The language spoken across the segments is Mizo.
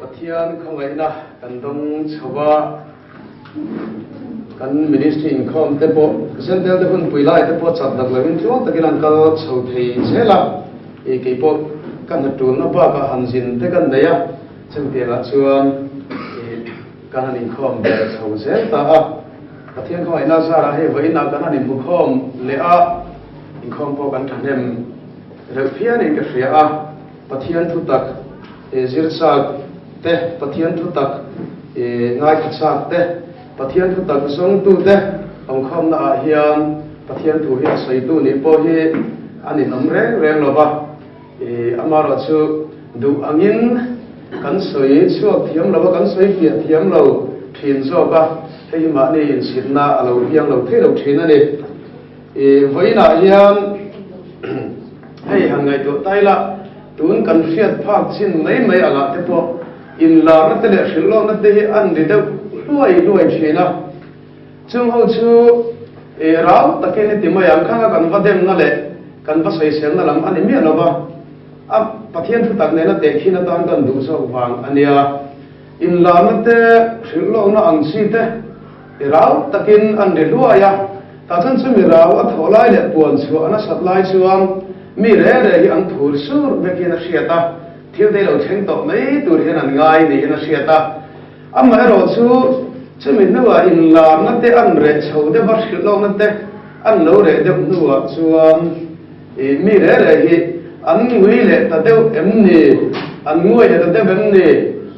Pathian khawngaihna kan dawng chho a, kan ministry inkhawm te pawh Zentel te hunpui lai te pawh chat dak lovin tluang takin an kal chho thei zel a, kei pawh ka hna tulna bakah han zin te kan nei a, chutiangah chuan kan han inkhawm ber chho zel ta a. Pathian khawngaihna zarah hei vawiinah kan han inhmukhawm leh a, inkhawm pawh kan thahnem reuh phianin ka hria a. Pathian thutak zir chak te, Pathian thutak ngaithla chak te, Pathian thutak zawngtu te awmkhawmna ah hian Pathian thu hi a sawitu nih pawh hi a ninawm reng reng lo va, amaherawh chu duh angin kan sawi chhuak thiam lo va, kan sawi fiah thiam lo thin zawk a, hei hi mahni insitna a lo piang lo thei lo thin a ni. Vawiinah hian hei han ngaihtuah ta ila, tun kan hriat phak chin mai mai angah te pawh inlarna te leh hrilhlawkna te hi an ri deuh hluai hluai thin a. Chung ho chu rau takin i ti mai ang, khanga kan va demna leh kan va sawiselna lam a ni miah lo va, a Pathian thu tak nena tehkhin atan kan duh zawk vang a nia. Inlarna te, hrilhlawkna ang chi te i rau takin an ri hluai a, tah chuan chumi rau a thawh lai leh puan chhuah a nasat lai chuan mi re re hi an thur sur vekin a hriat a, thil te lo thleng tawh mai tur hian an ngai niin a hriat a. Amaherawh chu chumi hnuah inlarna te an reh chho deuh a, hrilhlawkna te an lo reh deuh hnuah chuan i mi re re hi an ngui leh ta deuh em ni? An nguai leh ta deuh em ni?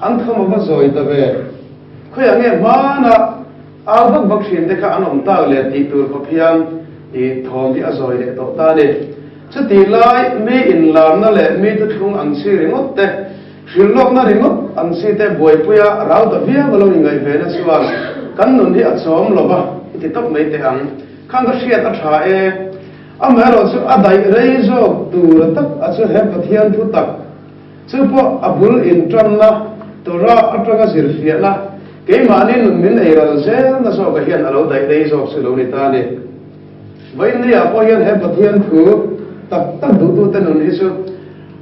An thawm a va zawi ta ve. Khawiah nge hmana au vak vak thin te kha an awm tak leh tih tur khawp hian i thawm hi a zawi leh tawh ta a ni. Chutih lai mi inlarna leh mi thuthlung ang chi ringawt te, hrilhlawkna ringawt ang chi te buaipuia rau ta viau a lo ingaih ve na chuan kan nun hi a chawm lo va i ti tawp mai teh ang. Khang ka hriat a tha e. Amaherawh chu a daih rei zawk tur tak a chu he Pathian thu tak chu pawh a bul intanna Torah atanga zirfiahna keimahni nun min ei ral zelna zawkah hian a lo daih rei zawk chu lo ni ta a ni. Vawiinniah pawh hian he Pathian thu tak tak duhtute nun hi chu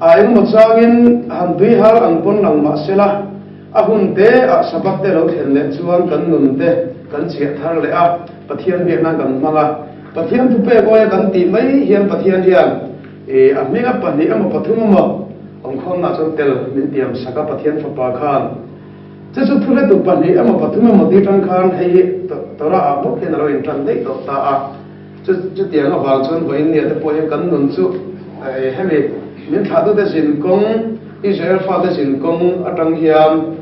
a engmaw changin han tui har ang pawn lang mah sela a hun te ah Sabbath te lo thlen leh chuan kan nun te kan chiah thar leh a, Pathian biakna kan hmang a. Pathian thu pek awia kan tih mai hian Pathian hian a hminga pahnih emaw pathum emaw awmkhawmnah chuan tel min tiam sak a, Pathian fapa khan chu chu thu hretu pahnih emaw pathum emaw tih tang khan hei hi Torah ah bawk hian a lo intan daih tawh ta a, chu chutiang avang chuan vawiin nia te pawh hian kan nun chu hemi min thlahtute zin kawng Israel fate zin kawng atang hian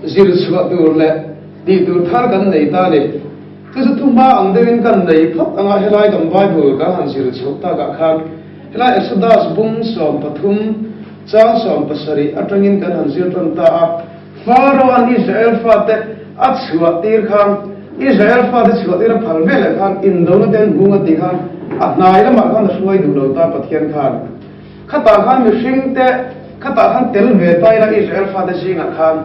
zir chhuah tur leh tih tur thar kan nei ta a ni. Chu chu thuhma ang deuhin kan nei phawt anga helai kan Bible kan han zir chhoh takah khan helai Exodus bung 13 chang 17 atangin kan han zir tan ta a. Pharaoh-a'n Israel fate a chhuah tir khan Israel fate chhuah tir a phal veleh khan indona te an hung a tih khan a hnai lamah khan a hruai duh lo ta Pathian khan. Khatah khan mihringte khatah khan tel ve ta ila Israel fate zingah khan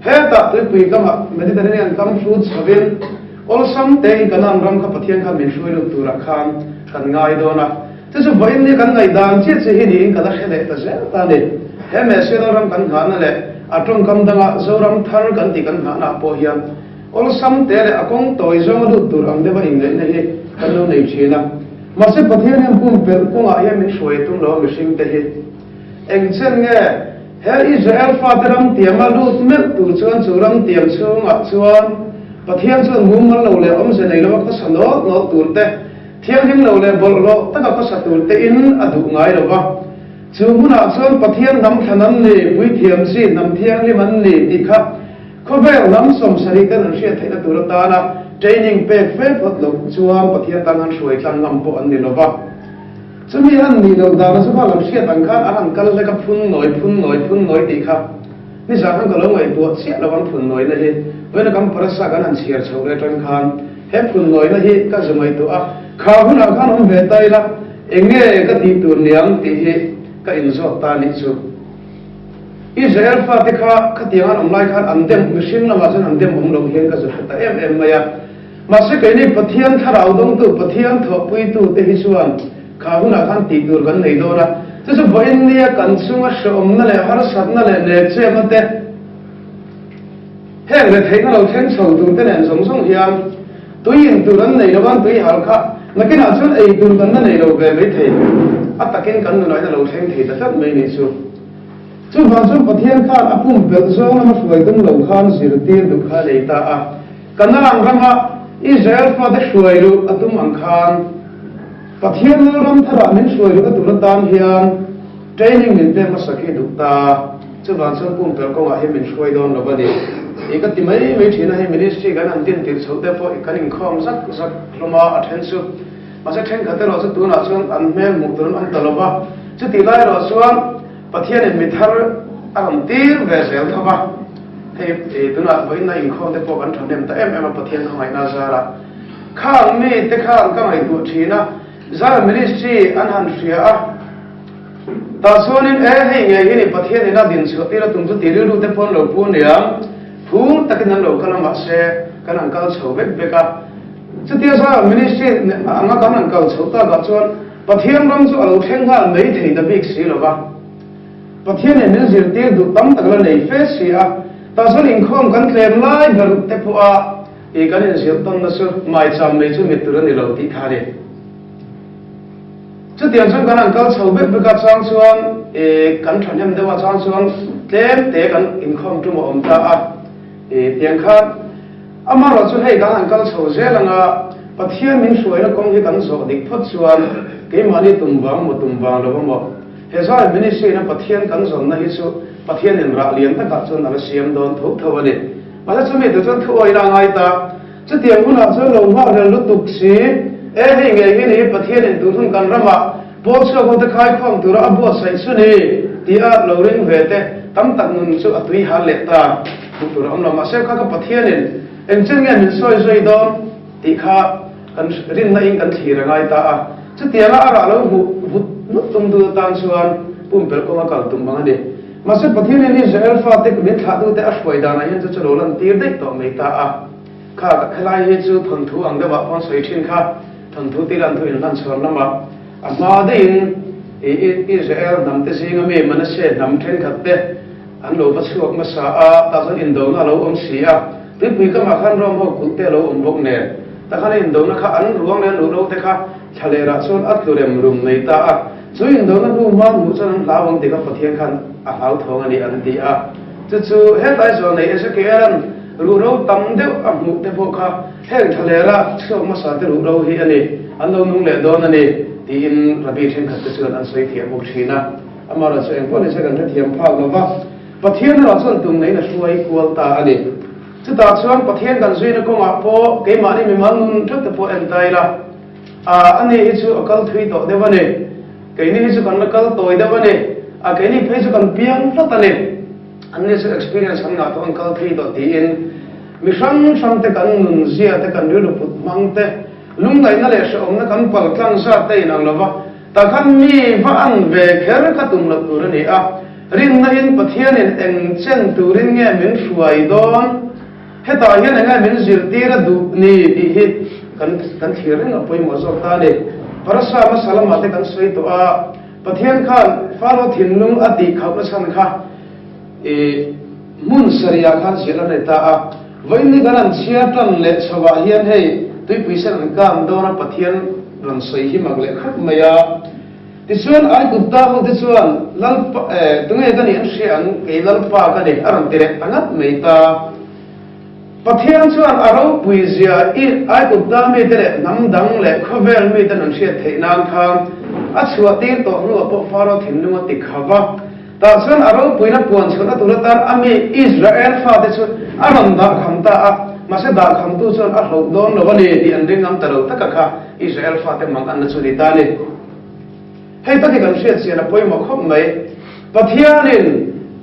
hetah tuipui kamah Mediterranean kam hrut chhovin awlsam tein Kanaan ram kha Pathian khan min hruai lut turah khan kan ngai dawn a. Chu chu vawiin ni kan ngaihdan chiah chiah hi niin ka la hre leh ta zel ta a ni. He Messiah ram kan nghahna leh a tawngkam danga Zoram thar kan tih kan nghahna ah pawh hian awlsam te leh a kawng tawi zawnga lut tur ang deuha inngaihna hi kan lo nei thin a. Mahse Pathian hian pumpelh kawngah hian min hruai tum lo a mihring te hi. Eng chen nge he Israel fate ram tiama lut melh tur chuan chu ram tiam chhungah chuan Pathian chuan mumal lo leh awmze nei lova khawsa nawlh nawlh tur te, thianghlim lo leh bawlhhlawh taka khawsa tur te in a duh ngai lo va. Chu hmunah chuan Pathian hnam thlan an ni, puithiam chi hnam thianghlim an ni tih kha Khawvel hnam 70 ten an hriat theihna tur atana training pek fe phawt loh chuan Pathian tan han hruai tlang ngam pawh an ni lo va. Chumi an nih loh dana chu kha kan hriat ang khan an han kal hlek a, phun nawi, phun nawi, phun nawi tih kha nizan khan ka lo ngaihtuah chiah lo ang phun nawina hi. Vawiina kan parasa kan han chhiar chhoh leh atang khan he phun nawina hi ka zu ngaihtuah a, kha hunah khan awm ve ta ila eng nge ka tih tur niang tih hi ka inzawt ta nih chu. Israel fate kha khatiang an awm lai khan an dem, mihring lamah chuan an dem awm loh hian ka zu hre ta em em mai a. Mahse keini Pathian thlarau dawngtu, Pathian thawhpuitu te hi chuan kha hunah khan tih tur kan nei dawn a. Chu chu vawiin nia kan chunga hrehawmna leh harsatna leh nêkchêmna te, heng retheihna lo thleng chho tur te nen zawng zawng hian tui in tur an nei lo a, tui hal kha nakinah chuan ei tur kan la nei lo ve mai thei. A takin kan nunah hian a lo thleng thei ta tlat mai nih chu. Chuvang chuan Pathian khan a pumpelh zawng lama hruai tum lo khan zirtir duh kha a nei ta a. Kanaan rama Israel fate hruai luh a tum ang khan Pathian Lalram tharah min hruai luh a tur atan hian training min pek hmasak hi duh ta. Chuvang chuan pumpelh kawngah hian min hruai dawn lo a ni. I ka ti mai mai thin a, hei ministry kan han din tirh chhoh te pawh kan inkhawm zak zak hlawm a, a then chu. Mahse thenkhat erawh chu tunah chuan an hmel hmuh tur an awm ta lo va. Chutih lai erawh chuan Pathianin mi thar a rawn tir ve zel tho va. Hei tunah vawiinna inkhawm te pawh kan thahnem ta em em a Pathian khawngaihna zarah. Khang mi te khan ka ngaihtuah thin a, Zara ministry an han hria a, tah chuanin e hei ngei hi ni Pathianin a din chhuah tir a tum chu ti rilru te pawh an lo pu aniang, phur takin an lo kal a mahse kan han kal chho vek vek a. Chutia Zara ministry anga kan han kal chho takah chuan Pathian ram chu a lo thleng nghal mai thei ta bik si lo va. Pathianin min zirtir duh tam tak la nei fe si a, tah chuan inkhawm kan tlem lai ber te pawh a i kan inzir tawnna chu maicham mai chu mit tur a ni lo tih kha a ni. Chutiang chuan kan han kal chho bek bek a, chang chuan i kan thahnem deuh a, chang chuan tlem te kan inkhawm tum a awm ta a, i tiang khan Amaherawh chu hei kan han kal chho zel anga Pathian min hruaina kawng hi kan zawh dik phawt chuan keimahni tum vang maw tum vang lo emaw he zai ministry ina Pathian kan zawnna hi chu Pathianin rah lian takah chuan a la siam dawn tho tho a ni. Mahse chumi tur chuan thu awina a ngai ta. Chutiang hunah chuan lo nghah rel lutuk si e hei ngei hi ni Pathianin tun hun kan ramah pawl chhuak ho te khaikhawm tura a buatsaih chu ni tia lo ring ve te tam tak nun chu a tui hal leh ta. Hmuh tur a awm lo. Mahse kha ka Pathianin engchen nge min sawi zui dawn tih kha kan rinna in kan thlir a ngai ta a. Chutianga a rah lo hmuh vut vut tum dut atan chuan pumpelh kawng a kal tum ang a ni. Mahse Pathianin Israel fate min thlahtute a hruai danah hian chu chu lo lan tir daih tawh mai ta a. Kha helai hi chu thawnthu ang deuhah pawh an sawi thin kha, thawnthu tih lan thu inhlan chhuan lamah a hma daihin Israel hnamte zinga mi Manasseh hnam thenkhat te An lo va chhuak hmasa a, tah chuan indona a lo awm si a. Tuipui kamah khan Rom ho kulh te a lo awm bawk nen. Tah khan a indona kha an ruang leh an ruhro te kha thlalerah chuan a tlu rem rum mai ta a. Chu indona hnu hma hmuh chuan an hlau ang tih kha Pathian khan a hlau thawng a ni an ti a. Chu chu hetlai zawh nei Ezekiel-a'n ruhro tam deuh a hmuh te pawh kha heng thlalera chhuak hmasa te ruhro hi a ni, an lo nung leh dawn a ni tiin Rabbi thenkhat te chuan an sawi thiam bawk thin a. Amaherawhchu chu engpawh nise kan hrethiam phak lo va, Pathian erawh chuan tum neiin a hruai kual ta a ni. Chutah chuan Pathian kan zuina kawngah pawh keimahni mimal nun theuh te pawh en ta ila, a ani hi chu a kal thui tawh deuh a ni, keini hi chu kan la kal tawi deuh a ni, a keini phei chu kan piang tlat a ni, anni chu experience an ngah tawh an kal thui tawh tiin mi hrang hrang te kan nun zia te kan rilru put hmang te lungngaihna leh hrehawmna kan pal tlang zat te inang lo va, Tah khan mi va an ve kher kha tum loh tur a ni a, rinna-in Pathianin eng chen turin nge min hruai dawn, hetah hian eng nge min zirtir a duh ni tih hi kan kan thlir reng a pawimawh zawk ta a ni. Parasa hmasa lamah te kan sawi tawh a, Pathian khan Faro thinlung a tih khauhna chhan kha i hmun sarihah khan zirh a nei ta a, vawiin hi kan han chhiar tan leh chhoah hian hei tuipui sen an kang dawn a Pathian rawn sawi hi mak leh khawp mai a. Tichuan Aigupta ho te chuan Lalpa eh tunge ka nih an hria ang kei Lalpa ka ni a rawn ti leh ta ngat mai ta. Pathian chuan a ropui zia i Aigupta mite leh hnam dang leh khawvel miten an hriat theih nan khan a chhuah tir tawh hnuah pawh Faro thinlung a ti kha va. Tah chuan a ropuina puan chhun a tur atan a mi Israel fate chu a rawn dahkham ta a, mahse dahkhamtu chuan a hloh dawn lo a ni tih an ring ngam ta lo taka kha Israel fate mang anna chu ni ta a ni. Hei tak hi kan hriat chian a pawimawh khawp mai. Pathianin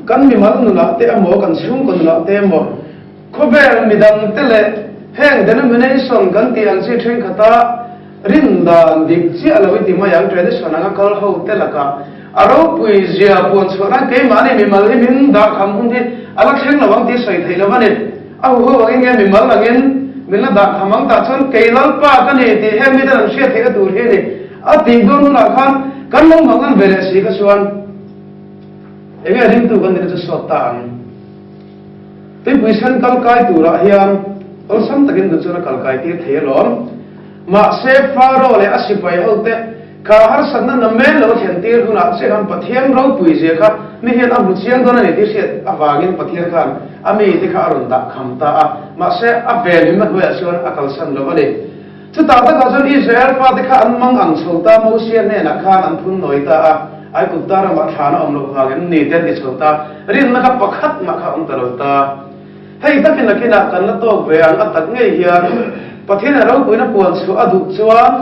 kan mimal nunah te emaw, kan chhungkaw nunah te emaw, khawvel midangte leh heng denomination kan tih ang chi thenkhatah rindan dik chiah lo i ti mai ang, tradition anga kal ho te lakah a ropui zia puan chhuah nan keimahni mimal hi min dah kham hun hi a la thleng lo ang tih sawi theih lo a ni. A huho angin nge mimal angin min la dah kham ang tah chuan kei Lalpa ka ni tih heng miten an hriat theihna tur hi a ni. A tih dawn hunah khan Kan lo mangan ve leh si kha chuan enge ringtu kan nihna chu sawt ta ang. Tuipui sen kal kai turah hian awlsam takin duh chuan a kal kai tir thei alawm. Mahse Faro leh a sipai hote kha harsatna namen lo thlen tir hunah che khan Pathian ropui zia kha mi hian a hmu chiang dawn a ni tih hriat avangin Pathian khan a mite kha a rawn dah kham ta a. Mahse a venhimna hnuaiah chuan a kalsan lo a ni. Chutah takah chuan Israel fate kha an mang ang chho ta, Mosia hnenah khan an phun nawi ta a, Aigupta ramah thlan a awm loh vang em ni te an ti chho ta, rinna kha pakhat mah kha a awm ta lo ta. Hei takin nakinah kan la tawk ve ang a tak ngei hian Pathian a ropuina puan chhuah a duh chuan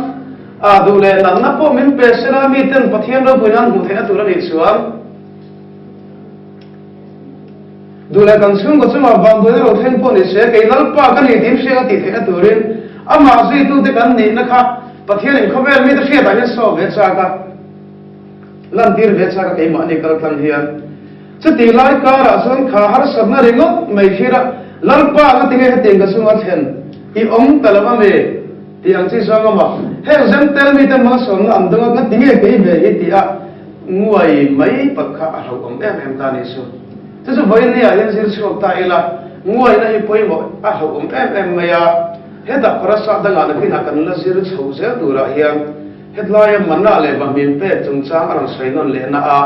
a duh leh natna pawh min pe sela miten Pathian ropuina an hmuh theihna tur a nih chuan Duh leh kan chhungkaw chungah vanduaina lo thleng pawh ni se, kei Lalpa ka ni tiin hriat a tih theihna turin amah zuitute kan nihna kha Pathianin khawvel mite hriatah hian sawm ve chak a, lantir ve chak a keimahni kal tlang hian. Chutih lai karah chuan kha harsatna ringawt mai thlir a, Lalpa nga tinge hetiang ka chunga thlen i awm ta lo a mi? tih ang chi zawng awm a, heng Zentel mite malsawmna an dawng a, nga tinge kei ve hi tih a nguai mai pat kha a hlauhawm em em ta a nih chu. Chu chu vawiin ni ah hian zir chhuak ta ila, nguaina hi pawimawh a hlauhawm em em mai a, hetah parasa dangah nakinah kan la zir chho zel turah hian hetlaia mana leh vahmim pek chungchang a rawn sawi nawn leh na a,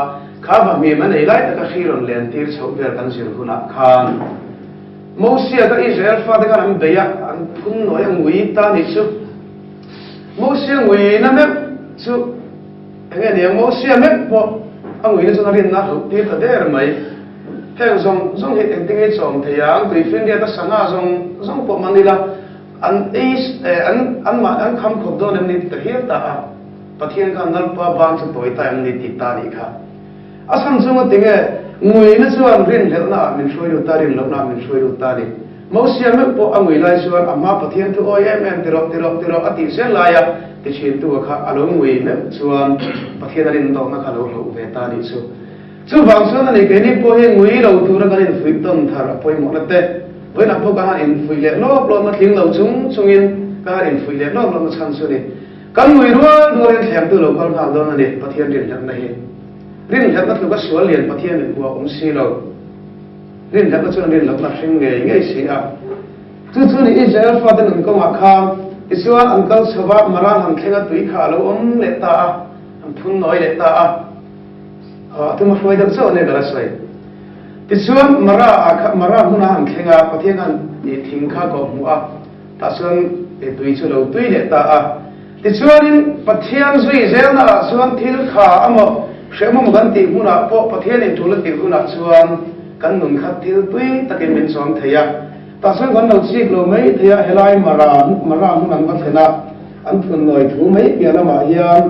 kha vahmim an ei lai taka hri rawn len tir chhoh vel kan zir hunah khan Mosia ka Israel fate khan an bei a, an phun nawi a ngui ta nih chu. Mosia ngui na meuh chu Enge niang Mosia meuh pawh a nguina chuan a rinna a hlauh tir ta der mai. Heng zawng zawng hi engtin nge chawm thei ang, tuifinriat a sangha zawng zawng pawh man ila an ei an an mah an kham khawp dawn em ni ti ta hial ta a, Pathian khan Lalpa ban chu tawi ta em ni ti ta nih kha. A chhan chunga tinge nguina chuan rinhlelhna ah min hruai lut ta, rinlohna ah min hruai lut ta ni. Mosia meuh pawh a ngui lai chuan a hma Pathian thu awi em em ti rawh, ti rawh, ti rawh a tih zel laia ti thintu a kha a lo ngui meuh chuan Pathian a rindawhna kha lo hloh ve ta nih chu. Chuvang chuan ani keini pawh hi ngui lo tura kan infuih tawn thar a pawimawhna te, vawiinah pawh ka han infuih leh lawp lawpna tling lo chung chungin ka han infuih leh lawp lawpna chhan chu ni. Kan ngui rual rualin thlengtu lo kal nghal dawn a ni Pathian rinhlelhna hi. Rinhlelhna tluka sual lian Pathian in hua awm si lo. Rinhlelhna chuan rinlohna hring ngei ngei si a. Chu chu ni Israel fate nun kawngah khan tichuan an kal chho va, Mara han thlenga tui kha a lo awm leh ta a, an phun nawi leh ta a. A tum a hruai deuh chauh a nia ka la sawi. Tichuan Mara ah kha Mara hmuna han thleng a, Pathian khan thing kha kawh hmuh a, tah chuan tui chu lo tui leh ta a. Tichuanin Pathian zui zelna ah chuan thil kha amaw hrehawm amaw kan tih hmunah pawh Pathian in tul a tih hunah chuan kan nun kha thil tui takin min chawm thei a. Tah chuan kan lo chik lo mai thei a, helai Mara Mara hmun an va thlen a, an phun nawi thu mai piah lamah hian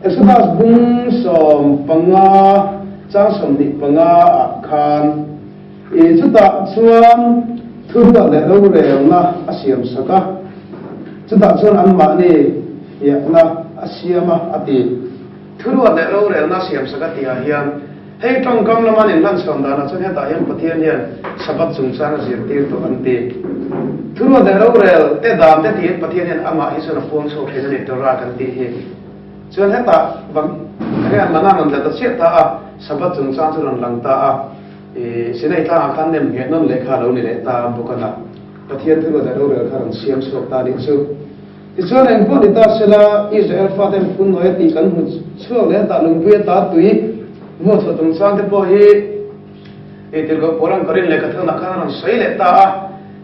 Exodus bung 15 chang 25 ah khan i chutah chuan thuruat leh rorelna a siam sak a. Chutah chuan anmahni fiahna a siam a, a ti. Thuruat leh rorelna a siam sak a tihah hian hei tawngkam lama an inhlanchhawn danah chuan hetah hian Pathian hian Sabbath chungchang a zirtir tawh an ti. Thuruat leh rorel te dan te tiin Pathian hian amah hi chuan a puang chhuak thin a ni, Torah kan tih hi. Chuan hetah bang hian mana rawn tla ta chiah ta a, Sabbath chungchang chu rawn lang ta a, i Sinai tlangah khan nem ngheh nawn leh kha a lo ni leh ta bawk a na. Pathian thu leh rorel kha rawn siam chhuak ta nih chu. Tichuan eng pawh ni ta sela, Israel fate an phun nawi a tih kan hmu chhuak leh a tah lungpui a ta tui vuah chhuah tum chang te pawh hi ei tirhkoh pawl an Korin lehkha thunah khan a rawn sawi leh ta a.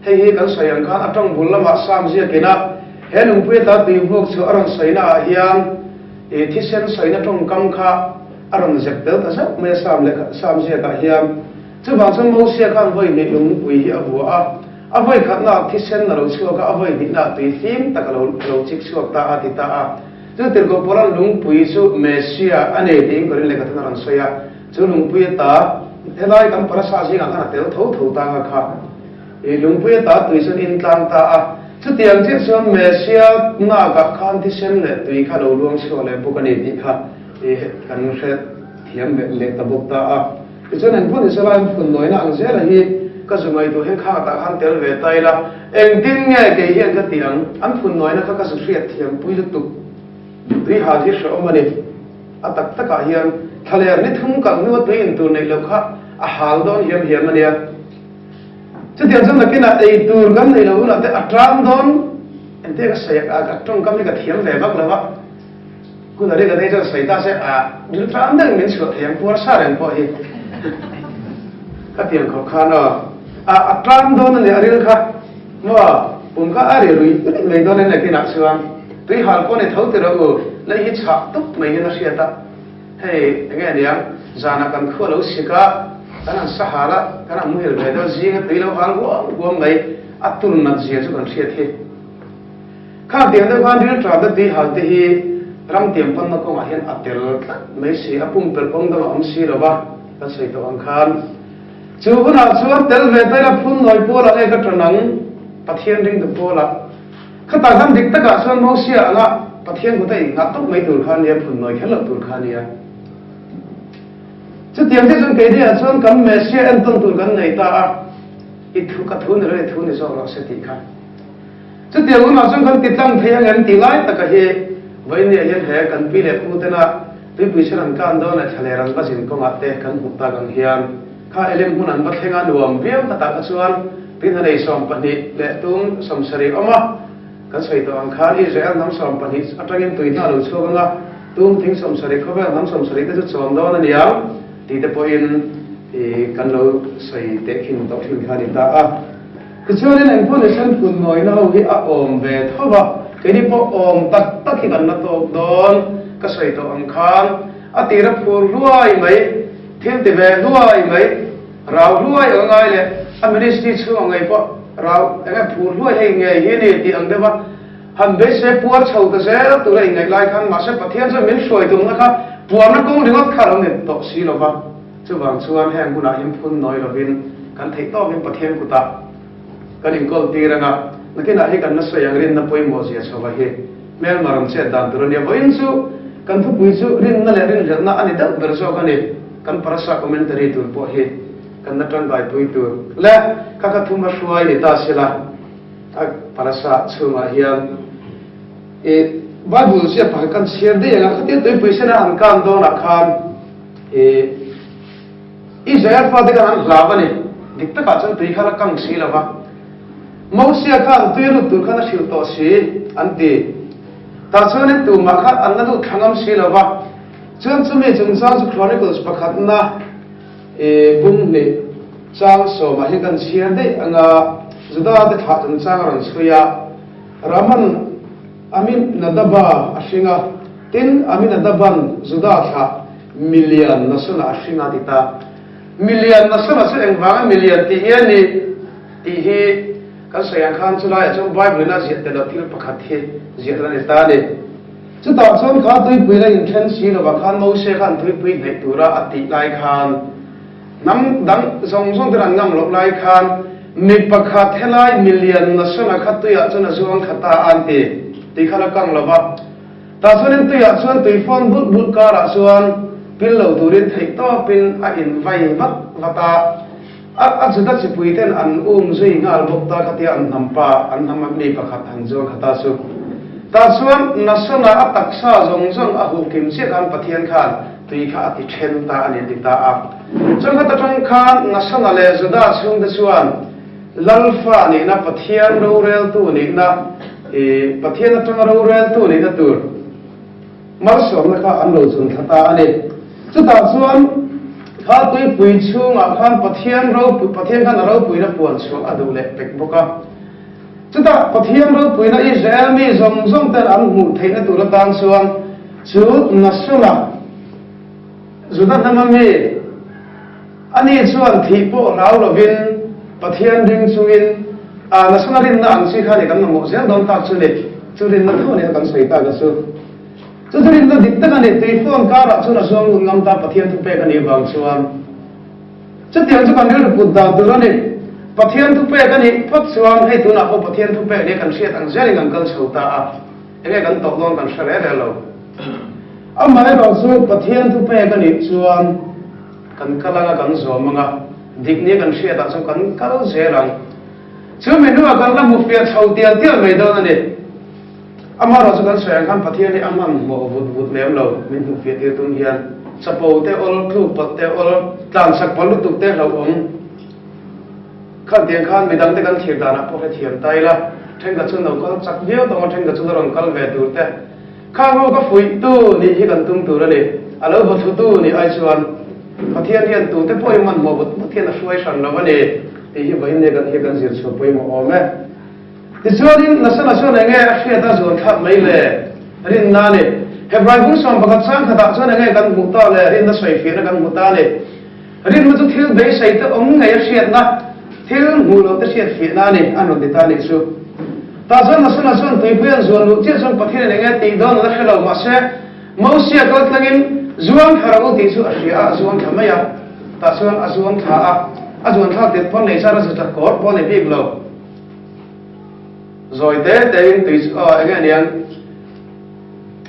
Hei hi kan sawi ang khan a tawng bul lamah Sam ziakin a he lungpui a ta tui vuak chhuah a rawn sawina ah hian i thisen sawina tawngkam kha a rawn zep tel ta zauh mai a Sam lehkha Sam ziakah hian. Chuvang chuan Mosia khan vawi hnih lungpui hi a vua a, a vawi khatnaah thisen a lo chhuak a, a vawi hnihnaah tui fim tak a lo lo chik chhuak ta a ti ta a. Chu tirhkoh Paula'n lungpui chu Mesia a nei tiin Korin lehkha thun a rawn sawi a, chu lungpui ata helai kan parasa zingah khan a tel tho tho ta nga kha. I lungpui ata tui chuan in tlang ta a, chutiang chiah chuan Mesia nakah khan thisen leh tui kha lo luang chhuak leh bawk a ni tih kha i kan hre thiam leh ta bawk ta a. Tichuan engpawh ni sela an phun nawina ang zela hi ka zu ngaihtuah hian khang atah khan tel ve ta ila, engtin nge kei hian ka ti ang, an phun nawina kha ka zu hriat thiam pui lutuk tui hal hi hrehawm a ni. A tak takah hian thlaler ni thum kal hnua tui in tur neih loh kha a hal dawn hiam hiam a nia. Chutiang chuan nakinah ei tur kan neih loh hunah te a tang dawn engtia ka sawi a, ka tawngkam hi ka thiam ve vak lo a, hun a rik a nei chuan sawi ta se a dil tlang deuhin min chhuah thei ang puar sa reng pawh hi ka tiang khawp khan aw a a tlang dawn a ni a ril kha maw pum kha a ri ruih ruih mai dawn a ni nakinah chuan tui hal pawh ni tho ti rawh u lei hi chhah tup mai hian a hriat a. Hei enge aniang, zanah kan khua lo sik a, kan han sa hal a, kan han muhil ve deuh zinga tui lo hal huam huam mai, a tur nat zia chu kan hriat hi. Khang tiang deuh khan ril tap na tui hal te hi ram tiang panna kawngah hian a tel tlat mai si, a pumpelh kawng dang a awm si lo va, kan sawi tawh ang khan. Chu hunah chuan tel ve ta ila phun nawi pualah nge ka tan ang, Pathian ringtu pualah. Khatah khan dik takah chuan Mosia anga Pathian kut a inngah tawp mai tur kha a nia, phun nawi kher loh tur kha a nia. Chutiang te chuan keini-ah chuan kan Messia entawn tur kan nei ta a, i thu ka thu ni lo, i thu ni zawk rawh se tih kha. Chutiang hunah chuan kan ti tlang thei ang em tih lai taka hi vawinia hian he kan pi leh pu tena tuipui sen an kan dawn leh thlaler an va zin kawngah te kan hmuh tak ang hian Kha Elim hmun an va thleng a nuam viau ka tah kha chuan tin a nei 12 leh tum 70 awm a, kan sawi tawh ang khan Israel hnam 12 atangin tui hna lo chhuak ang a, tum thing 70 khawvel hnam 70 te chu chawm dawn a niang tih te pawhin i kan lo sawi teh khin tawh thin kha a ni ta a. Tichuanin engpawh ni sen phun ngawihna ho hi a awm ve tho va, keini pawh awm tak tak hi kan la tawk dawn ka sawi tawh ang khan a tir a phur hluai mai. Thil ti ve hluai mai, rau hluai ang ngai leh a ministry chhung ang ngei pawh rau eng nge phur hluai hei ngei hi ni tih ang deuh a han beisei puar chho ta zel tur a inngaih lai khan mahse Pathian chuan min hruai tumna kha puarna kawng ringawt kha a lo ni tawh si lo va, chuvang chuan heng hunah hian phun nawi lovin kan theih tawkin Pathian kutah kan inkawl tir ang a, nakinah hi kan la sawi ang rinna pawimawh zia chhova hi. Hmelma ram chet dan tur a nia. Vawiin chu kan thupui chu rinna leh rinhlelhna a ni deuh ber zawk a ni. Kan parasa commentary tur pawh hi kan la tangkaipui tur leh kha kha thum a hruai ni ta sila a parasa chhungah hian i Bible ziak pakhat kan chhiar daih ang a, khatia tuipui sena an kan dawnah khan i Israel fate khan an hlau a ni. Dik takah chuan tui kha la kang si lo va. Mosia khan tui lut tur khan a hrilh tawh si, an ti. Tah chuanin tumah kha an la lut thla ngam si lo va. Chuan chumi chungchang chu Chronicles pakhatna i bung hnih chang sawmah hi kan chhiar daih ang a, Juda te thlah chungchang a rawn chhui a, Raman Aminadaba a hring a, tin Aminadaban Juda thlah milian Nasona a hring a ti ta. Milian Nasona chu engvanga milian tih nge ni? Tih hi kan sawi ang khan chulaiah chuan Bible in a ziah tel loh thil pakhat hi ziah tel a ni ta a ni. Chutah chuan kha tuipui la inthen si lovah khan Mose khan tuipui hnaih tura a tih lai khan hnam dang zawng zawng ten an ngam loh lai khan mi pakhat helai milian Nasona kha tuiah chuan a zuang kha ta a an ti tih kha la kang lo va. Tah chuanin tuiah chuan tui fawn bulh bulh karah chuan pil lo turin theihtawpin a invai vat vat a. A a Juda chipui ten an um zui nghal bawk ta khatia an hnam pa, an hnam a mi pakhat han zuang kha ta chu. Tah chuan Nasona a taksa zawng zawng a huh kim chiah khan Pathian khan tui kha a ti then ta a ni a ti ta a. Chuan khata tang khan Nasona leh Juda chhungte chuan Lalfa nihna, Pathian roreltu nihna, i Pathian atanga roreltu nihna tur Malsawmna kha an lo chun thla ta a ni. Chutah chuan kha tuipui chhungah khan Pathian ropui, Pathian khan a ropuina puan chhuah a duh leh pek bawk a. Chutah Pathian ropuina Israel mi zawng zawng ten an hmuh theihna tur atan chuan chu Nasula, Juda hnama mi, ani chuan thih pawh hlau lovin Pathian ring chungin a Nasula rinna ang chi kha ni kan mamawh zel dawn tak chu ni. Chu rinna tho nia kan sawi tak a chu. Chu chu rinna dik tak a ni. Tui phone karah chuan a zuang lut ngam ta Pathian thupek a nih vang chuan. Chutiang chu kan rilru put dan tur a ni. Pathian thupek a nih phawt chuan hei tunah pawh Pathian thupek nia kan hriat ang zelin kan kal chho ta a. Enge kan tawh dawn kan hre reh reh lo. Amaherawh chu Pathian thupek a nih chuan kan kal anga kan zawm anga dik nia kan hriatah chuan kan kal zel ang. Chu mi hnuah kan la hmu fiah chho tial tial mai dawn a ni. Amaherawh chu kan sawi ang khan Pathian hi a hmanhmawh vut vut lem lo, min hmuh fiah tir tum hian chapo te awl, tluk palh te awl, tlanchak palh lutuk te hlauhawm khan tiang khan midang te kan thlir danah pawh hrethiam ta ila, thenkhat chu an lo kal chak viau tawng a, thenkhat chu la rawn kal ve tur te. Khang ho ka fuihtu nih hi kan tum tur a ni, a lo vawthlutu nih ai chuan Pathian hian tute pawhin hmanhmawh vut vut hian a hruai hran lo a ni tih hi vawiin nge kan hi kan zir chhuah pawimawh awm e. Tichuanin Nasana chuan eng nge a hriat a zuan thlak mai le? Rinna a ni. Hebrai bung 11 chang khatah chuan eng nge kan hmuh ta le? Rinna sawifiahna kan hmu ta a ni. Rinna chu thil beisei te awm ngei a hriatna, thil hmuh loh te hriatfiahna a ni, an rawn ti ta a nih chu. Tah chuan Nasana chuan tuipui an zuan luh chiah chuan Pathianin eng nge tih dawn an la hre lo, mahse Mosia kal tlangin zuang thla rawh u tih chu a hria a, a zuang thla mai a. Tah chuan a zuang thla a, a zuan thlak tet pawn nei zat a zut a, kawr pawh a nei bik lo. Zawi te tein tui chu aw eng nge niang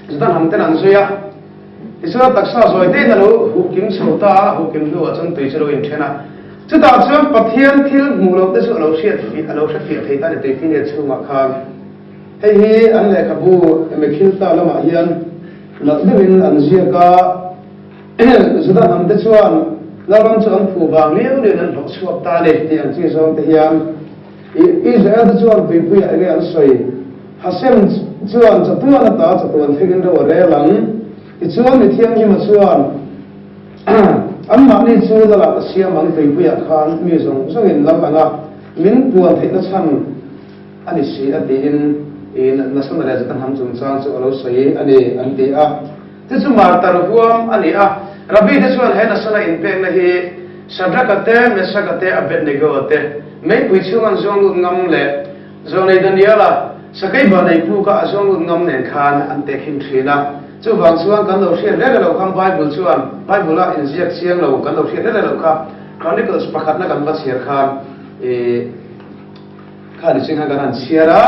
Juda hnam ten an zui a, tichuan taksa zawi tein a lo huh kim chho ta a, a huh kim hnuah chuan tui chu a lo inthen a. Chutah chuan Pathian thil hmuh loh te chu a lo hriat fiah, a lo hre fiah thei ta a ni tui finiat chhungah khan. Hei hi an lehkhabu Mekhilta lamah hian nalh deuhin an ziak a, Juda hnam te chuan Lalram chu an phuh vang liau liauin an hlawh chhuak ta a ni tih ang chi zawng te hian Israel te chuan tuipuiah enge an sawi? Hashem chuan chatuan ata chatuan thlengin ro a rel ang. Tichuan mi thianghlima chuan anmahni chu lal ah ka siam ang tuipuiah khan mi zawng zawngin lal anga min puan theihna chhan a ni si a tiin Nasana leh Zeta hnam chungchang chu a lo sawi a ni an ti a. Chu chu martar huam a ni a, Rabbi te chuan he Nasana inpekna hi Shadrach-a te, Meshach-a te, Abednego-a te meipui chhung an zuang lut ngam leh Zawnei Daniel-a sakei banei puka a zuang lut ngam nen khan an tehkhin thin a. Chuvang chuan kan lo hriat reng lo khan Bible chuan Bible-a inziak chiang lo kan lo hriat reng lo kha Chronicles pakhatna kan va chhiar khan i Kha ni ching khan kan han chhiar a,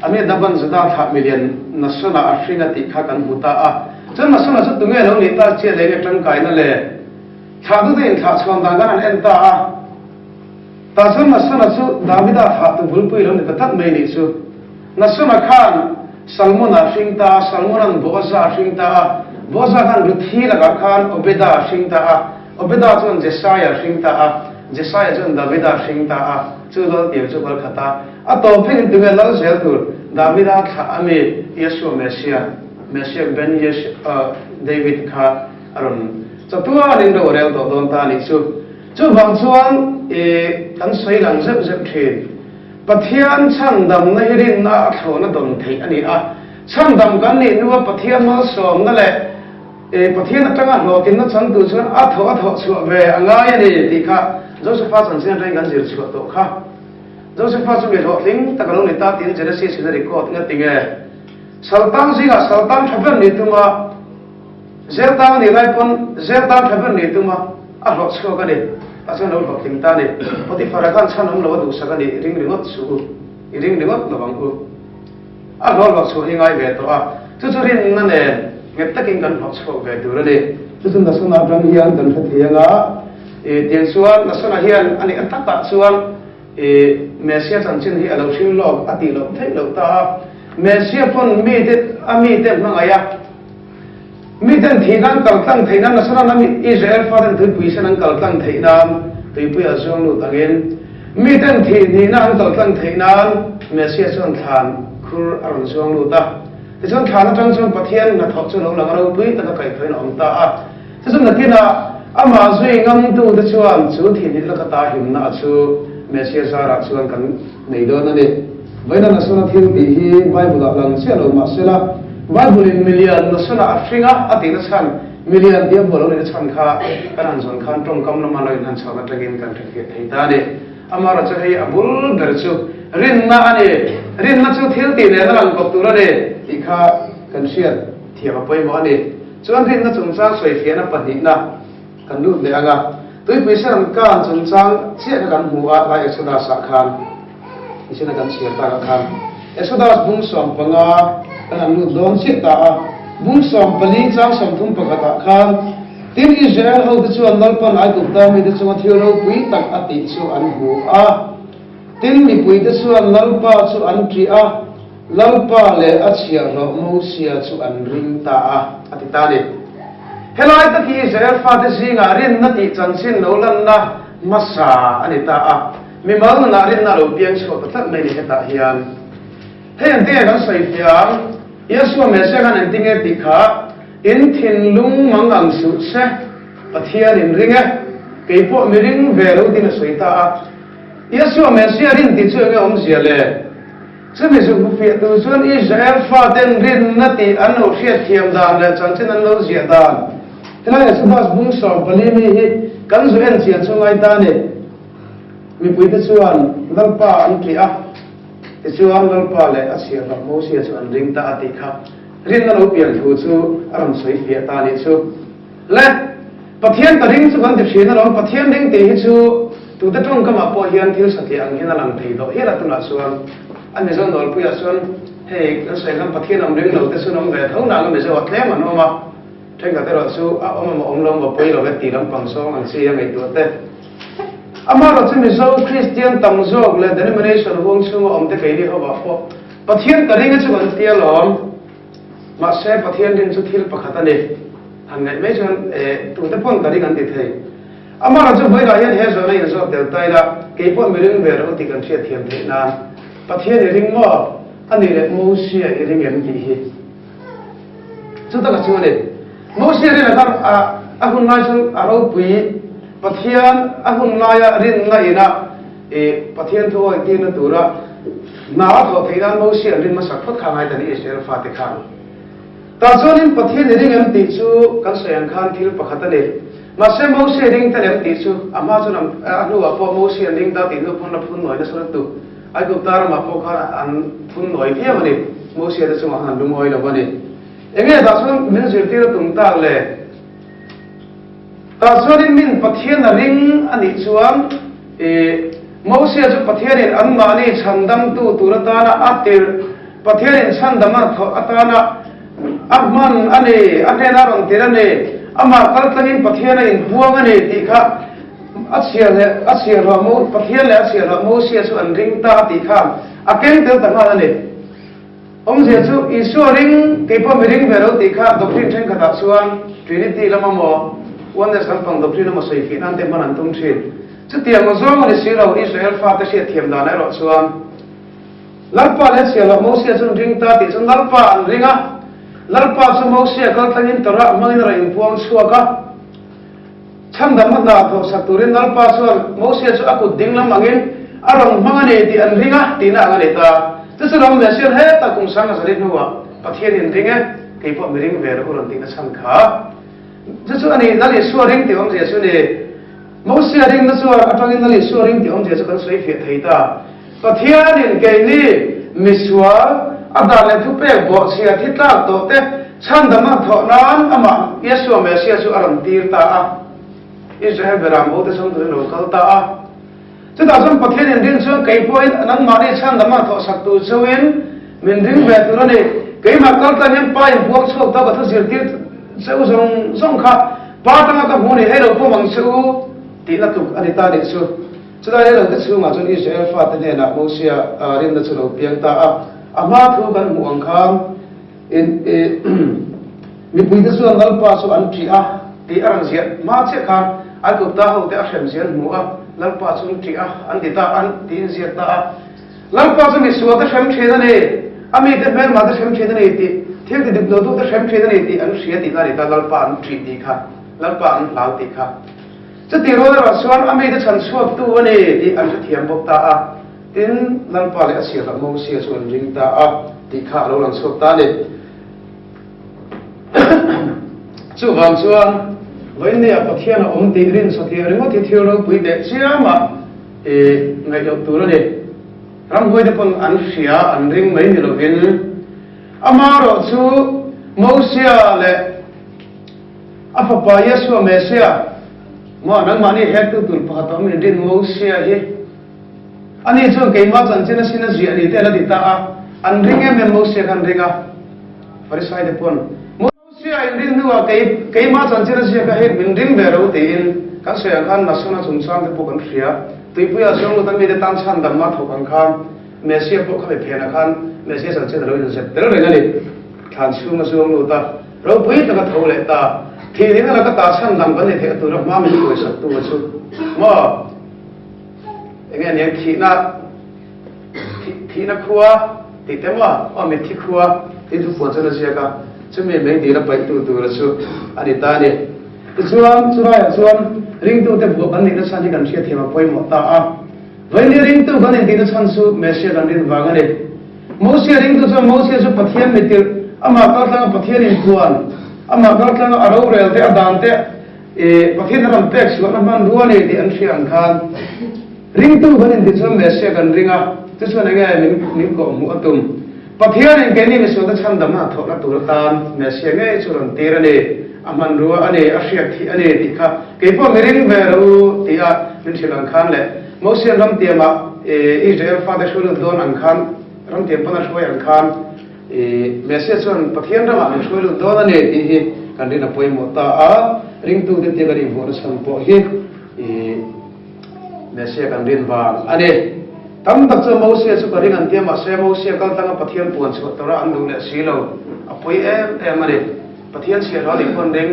a mi Daban Juda thlah milian Nasona a hring a tih kha kan hmu ta a. Chuan Nasona chu tunge lo nih ta chiah leh nge tangkaina le? Thlah dute in thlah chhuan dan kan han en ta a. Tah chuan Nasona chu Davida thlah tu bulpui lo ni ta tlat mai nih chu. Nasona khan Salmona a hring ta a, Salmona'n Boaza a hring ta a, Boaza khan Ruthi lakah khan Obeda a hring ta a, Obeda chuan Jesaia a hring ta a, Jesaia chuan Davida a hring ta a. Chu lal tir chu kal khat a, a tawp thlengin tunge lal zel tur Davida thlah a mi Yeshua Messiah, Messiah ben Yesh David kha a rawn chatuanin ro a rel tawh dawn ta a nih chu. Chuvang chuan i kan sawi lang zeuh zeuh thin. Pathian chhandamna hi rinna a thlawhna dawn theih a ni a, chhandam kan nih hnua Pathian malsawmna leh I Pathian atanga hlawhtinna changtu chuan a thawh a thawh chhuah ve a ngai a ni tih kha Josepha chanchin atangin kan zir chhuah tawh kha. Josepha chu mi hlawhtling tak a lo ni ta tiin Genesis in a record nga ti nge? Saltang zingah saltang tha ber nih tuma zel tang a nih lai pawn zel tang tha ber nih tuma a hlawh chhuak a ni. Tah chuan a lo hlawhtling ta a ni. Potiphar-a khan chhan awm lo a duhsak a nih ring ringawt suh u, i ring ringawt lo ang u. A hlawh hlawh chhuah hi ngai ve tawh a, chu chu rinna nen nghet takin kan hlawh chhuak ve tur a ni. Chu chu Nasona atang hian kan hre thei anga, i tiang chuan Nasona hian a nih a takah chuan i Messia chanchin hi a lo hrim lawk a tih loh theih loh ta a. Messia pawn mite a mite hmangaih a, miten thih nan kal tlang theih nan Nasona a mi Israel faten tuipui sen an kal tlang theih nan tuipui a zuang lut angin miten thih hnihna an kal tlang theih nan Messia chuan thlan khur a rawn zuang lut a. Tichuan thlan atang chuan Pathian hnathawh chu lo lang ropui taka kaihthawhin a awm ta a. Chu chu nakinah amah zui ngamtute chuan chu thih hnih laka ta himna a chu Messia zarah chuan kan nei dawn a ni. Vawiina Nasona thil tih hi Bible-ah lang chiah lo mah sela, Bible-in milian Nasona a hring a a tihna chhan, milian tih a hmuh lo nihna chhan kha kan han zawn khan tawngkam lama lo inhan chhohna atangin kan hrefiah thei ta a ni. Amaherawhchu chu hei a bul ber chu rinna a ni, rinna chu thil tih nena lang kawp tur a ni tih kha kan hriat thiam a pawimawh a ni. Chuan rinna chungchang sawifiahna pahnihna kan lut leh ang a, tuipui sen kan chungchang chiah kha kan hmu a, lai Exodus-ah khan. Nichin a kan chhiar takah khan Exodus bung 15 kan han lut dawn chiah ta a, bung 14 chang 30 pakhatah khan, Tin, Israel hote chuan Lalpan Aigupta mite chunga thil ropui tak a tih chu an hmu a. Tin, mipuite chuan Lalpa chu an ṭih a. Lalpa leh a chhiahhlawh Mosia chu an ring ta a, a ti ta a ni. Helai tak hi Israel fate zingah rinna tih chanchin lo lanna hmasa a ni ta a, mimal nunah rinna a lo piang chhuak ta tlat mai ni hetah hian. Hei engtinge kan sawi fiah ang? Yeshua Messiah khan engtinge tih kha in thinlung mang ang suh se, Pathian in ring e, kei pawh mi ring ve lo tiin a sawi ta a. Yeshua Messiah rin tih chu enge awmzia le? Chumi zuk hmufiah tur chuan Israel faten rinna tih an lo hriatthiam dan leh chanchin an lo ziah dan helai Exodus bung 14 mi hi kan zu en chian chu ngai ta ni. Mipuite chuan Lalpa an ṭih a, tichuan Lalpa leh a chhiahhlawh Mosia chu an ring ta a tih kha rinna lo pian thu chu a rawn sawi fiah ta a nih chu. Le, Pathian ka ring chu kan ti thin alawm, Pathian ring tih hi chu tute tawngkamah pawh hian thil satliah ang hian a lang thei tawh hial a, tunah chuan a Mizo nawlpuiah chuan hei kan sawi khan Pathian awm ring lo te chu an awm ve tho nang a Mizo ah tlem an awm a, thenkhat erawh chu a awm emaw awm lo emaw pawi lo e tih lampang zawng an chi a ngaihtuah te. Amaherawh chu Mizo Kristian tam zawk leh denomination huang chhunga awm te keini hovah pawh Pathian ka ring a chu kan ti alawm. Mahse, Pathian rin chu thil pakhat a ni. Han ngaih mai chuan eh, tute pawn ka ring an ti thei. Amara chu vawilah hian he zawhna inzawt tel ta ila, kei pawh mi ring ve lo tih kan hriatthiam theih nan, Pathian i ring maw? A nih leh Mosia i ring em tih hi. Chu taka chu a ni. Mosia rin a kha a hun lai chuan a ropui, Pathian a hun laia rinna ina eh, Pathian thu awi tirna tura Hna a thawh theih nan Mosia an rin hmasak phawt kha ngai ta ni Israel fate khan. Tah chuanin Pathian i ring em tih chu kan sawi ang khan thil pakhat a ni. Mahse Mosia i ring tel em tih chu a hma chuan an a hnuah pawh Mosia an ring ta tih hnu pawn la phun nawi nasa lutuk. Aigupta ramah pawh khan an phun nawi viau a ni. Mosia te chungah khan an lungawi lo a ni. Enge tah chuan min zirtir a tum tak le? Tah chuanin min Pathian a ring a nih chuan i Mosia chu Pathianin anmahni chhandamtu tur atana a tirh, Pathianin chhandam a thawh atana a hman a ni, a hnena a rawn tirh a ni, amah kaltlangin Pathian a inpuang a ni tih kha a chhiar leh a chhiarhlawh Mo, Pathian leh a chhiarhlawh Mosia chu an ring ta a tih khan a keng tel ta nghal a ni. Awmzia chu Isua ring, kei pawh mi ring ve lo tih kha doctrine thenkhatah chuan Trinity lama maw, Oneness lampang doctrine emaw sawi fih nan te hman an tum thin. Chutiang aw zawng a ni si lo, Israel fate hriatthiam dan erawh chuan Lalpa leh chhiahloh Mosia chu an ring ta tih chuan Lalpa an ring a, Lalpa chu Mosia kaltlangin Torah hmangin a rawn inpuang chhuak a. Chhandam a hna thawhsak turin Lalpa chuan Mosia chu a kut ding lam angin a rawn hmang a ni tih an ring a tihna ang a ni ta. Chu chu ram Messiah heta kum sang a zali hnuah Pathian in ring e, kei pawh mi ring ve rawh u rawn tihna chhan kha. Chu chu a ni, Lal Isua ring tih awmzia chu ni. Mosia ringna chuan atangin Lal Isua ring tih awmzia chu kan sawi fiah thei ta. Pathianin keini misual, a dan leh thupek bawhchhia thi tlak tawh te chhandam a thawh nan amah Yeshua Messiah chu a rawn tir ta a. Israel beram bo te chhung turin a lo kal ta a. Chutah chuan Pathianin rin chuan kei pawhin nangmahni chhandam a thawh sak tur chauhin min ring ve tur a ni. Keimah kal tan hian Pa in puang chhuak tawk a thu zirtir cheu zawng zawng kha Pa tanga ka hmu ni hei lo pawm ang che u tihna tluk a ni ta nih chu. Chulai rei lote chhungah chuan Israel fate hnenah Mosia rinna chu lo piang ta a. A hma thu kan hmuh ang khan mipuite chuan Lalpa chu an ṭih a tih a rawn ziah hma chiah khan Aigupta hote a hrem zia an hmu a, Lalpa chu an ṭih a, an ti ta a, tiin ziak ta a. Lalpa chu misualte hrem ṭhin a ni, a mite hmelmahte hrem ṭhin a ni tih, thil ti dik lotute hrem ṭhin a ni tih an hria tihna a ni ta, Lalpa an ṭih tih kha, Lalpa an hlau tih kha. Chutih rual erawh chuan a mite chhan chhuaktu a ni tih an hrethiam bawk ta a, tin, Lalpa leh a chhiahhlawh Mosia chu an ring ta a tih kha a lo lang chhuak ta a ni. Chuvang chuan, Vawinia Pathian a awm tih rin sathiah ringawt hi thil ropui teh chiamah i ngaih loh tur a ni. Ramhuaite pawn an hria, an ring mai ni lovin, amaherawh chu Mosia leh A fapa Yeshua Messiah, maw nangmahni hektu tur pakhat awm in rin Mosia hi ani chuan keimah chanchin a sin a ziah ni te a la ti ta a, an ring em em Mosia kha an ring a, Farisai te pawn Mosia in rin hnuah kei keimah chanchin a ziak a hei min ring ve lo tiin kan sawi ang khan Nasona chungchang te pawh kan hria, tuipuia zawng lut a mite tan chhandamna a thawk ang khan. Messia pawh khami phenah khan Messia chanchin a lo inzep tel reng a ni. Thlan chhung a zuang lut a, ropui tak a tho leh ta. Thihning a laka ta chhan dang kan nei theih a tura hma min hruaisak tu a chu maw? Enge aniang thihna thihna khua tih te maw? Aw mitthi khua tih thu puan chuan a ziak a, chumi mei dil a paih tu tura chu a ni ta a ni. Tichuan chulaiah chuan ringtute buah kan nihna chhan hi kan hriatthiam a pawimawh ta a. Vawiin ringtu kan intihna chhan chu Messia kan rin vang a ni. Mosia ringtu chuan Mosia chu Pathian mitirh, amah kaltlanga Pathian inpuan, amah kaltlanga a rorel te, a dan te, Pathian a rawn pek chhuahna hmanrua a ni tih an hria ang khan ringtu kan intih chuan Messia kan ring a, chu chuan enge min min kawhhmuh a tum. Pathianin keini misualte chhandamna a thawhna tur atan Messia ngei chu rawn tir a ni, a hmanrua a ni, a hriak thih a ni tih kha keipawh mi ring ve lo u tih a min hrilh ang khan leh Mosian ramtiamah Israel fate hruai lut dawn ang khan, ramtiam pawn a hruai ang khan Messia chuan Pathian ramah min hruai lut dawn a ni tih hi kan rin a pawimawh ta a, ringtute tia kan invuahna chhan pawh hi Messia kan rin vang a ni. Tam tak chuan Mosia chu ka ring an tia mahse Mosia kal tanga Pathian puan chhuah tura an duh leh si lo, a pawi em em a ni. Pathian chhiahhlawh a nih pawn ring.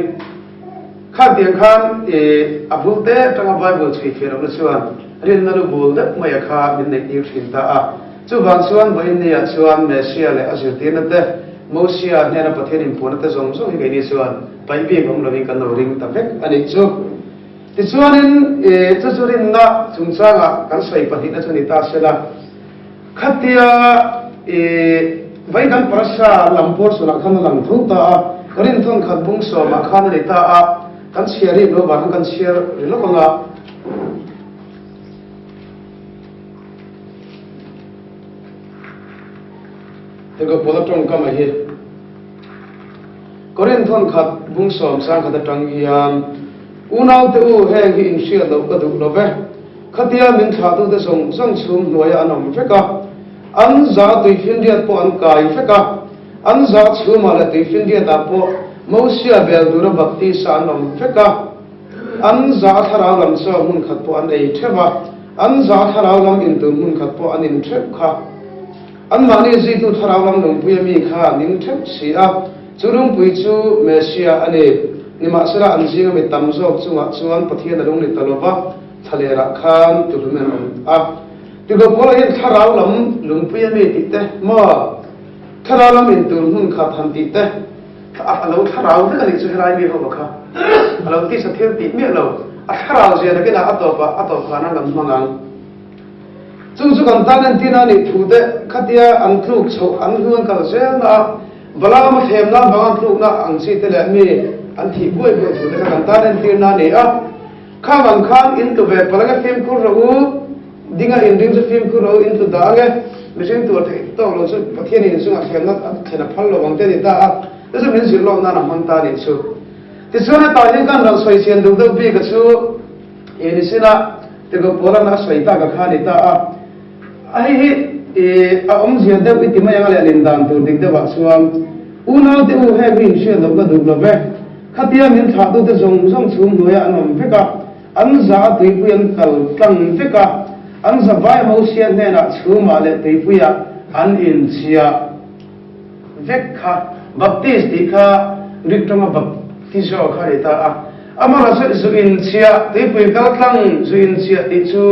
Kha tiang khan a bul te atanga Bible chhui fiah lohna chuan rinna lu bul deuh mai a kha min neih tir thin ta a. Chuvang chuan vawiinniah chuan Messia leh a zirtirna te, Mosia hnena Pathian inpuahna te zawng zawng hi keini chuan paih bik awm lovin kan lo ring ta vek a nih chu. Tichuanin chu chu rinna chungchangah kan sawi pahnihna chu ni ta sela, Khatia i vai kan parasa lam pawr chunah khan a lang tho ta a, rintawn khat bung sawmah khan a ni ta a, kan chhiar rim lo vang kan chhiar ri lawk ang a. Hego pawla tawngkam a hi. Korinthon khat bung sawm sang khat atang hian unaute u heng hi inhriat loh ka duh lo ve. Khatia min thlahtute zawng zawng chhung hnuaiah an awm vek a, an za tuifinriat pawh an kai vek a, an za chhumah leh tuifinriatah pawh Mosia bel tura baptisa an awm vek a, an za thlarau lam chaw hmun khat pawh an ei theuh a, an za thlarau lam intur hmun khat pawh an in theuh kha. Anmahni zuitu thlarau lam lungpui a mi kha an in theuh si a, chu lungpui chu Messia a ni. Nimahsela an zinga mi tam zawk chungah chuan Pathian a lung ni ta lo va, Thlalerah khan tuhlum an awm a. Tiko Paula hian thlarau lam lungpui a mi tih te maw, thlarau lam intur hmun khat han tih te, a lo thlarau vek a nih chu helai mi ho kha a lo tisa thil tih miah lo, a thlarau zia nakinah a tawpah a tawp hlan a kan hmang ang. Chung chu kan tan entir a nih thu te khatia an tluk chhoh an hnu an kal zel na a, Balaam a thlemna vang an tlukna ang chi te leh mi an thih buai buai thu te kha kan tan entir na a ni a. Khang ang khan in tlu ve palh ange fimkhur rawh u, dinga inring chu fimkhur rawh u, in tlu dah ange, mihring tur theih tawk lo chu Pathian in chungah thlemna a thlen a phal lo ang te a ni ta a, chu chu min zirh lawk nan a hmang ta a nih chu. Tichuan hetah hian kan rawn sawi chian duh deuh bik a chu i ni sin a, Tiko Paula'n a sawi tak a kha a ni ta a, a hei hi i a awmzia deuh i ti mai ang a lehlin dan tur dik deuhah chuan unaute u heng hi inhriat loh ka duh lo ve. Khatia min thlahtute zawng zawng chhung hnuaiah an awm vek a, an za a tuipui an kal tlang vek a, an za vai Mosia hnenah chhumah leh tuipuiah an inchhiah vek kha. Baptist tih kha Greek tawnga baptizo kha a ni ta a, amaherawhchu zu inchhiah, tuipui kal tlang zu inchhiah tih chu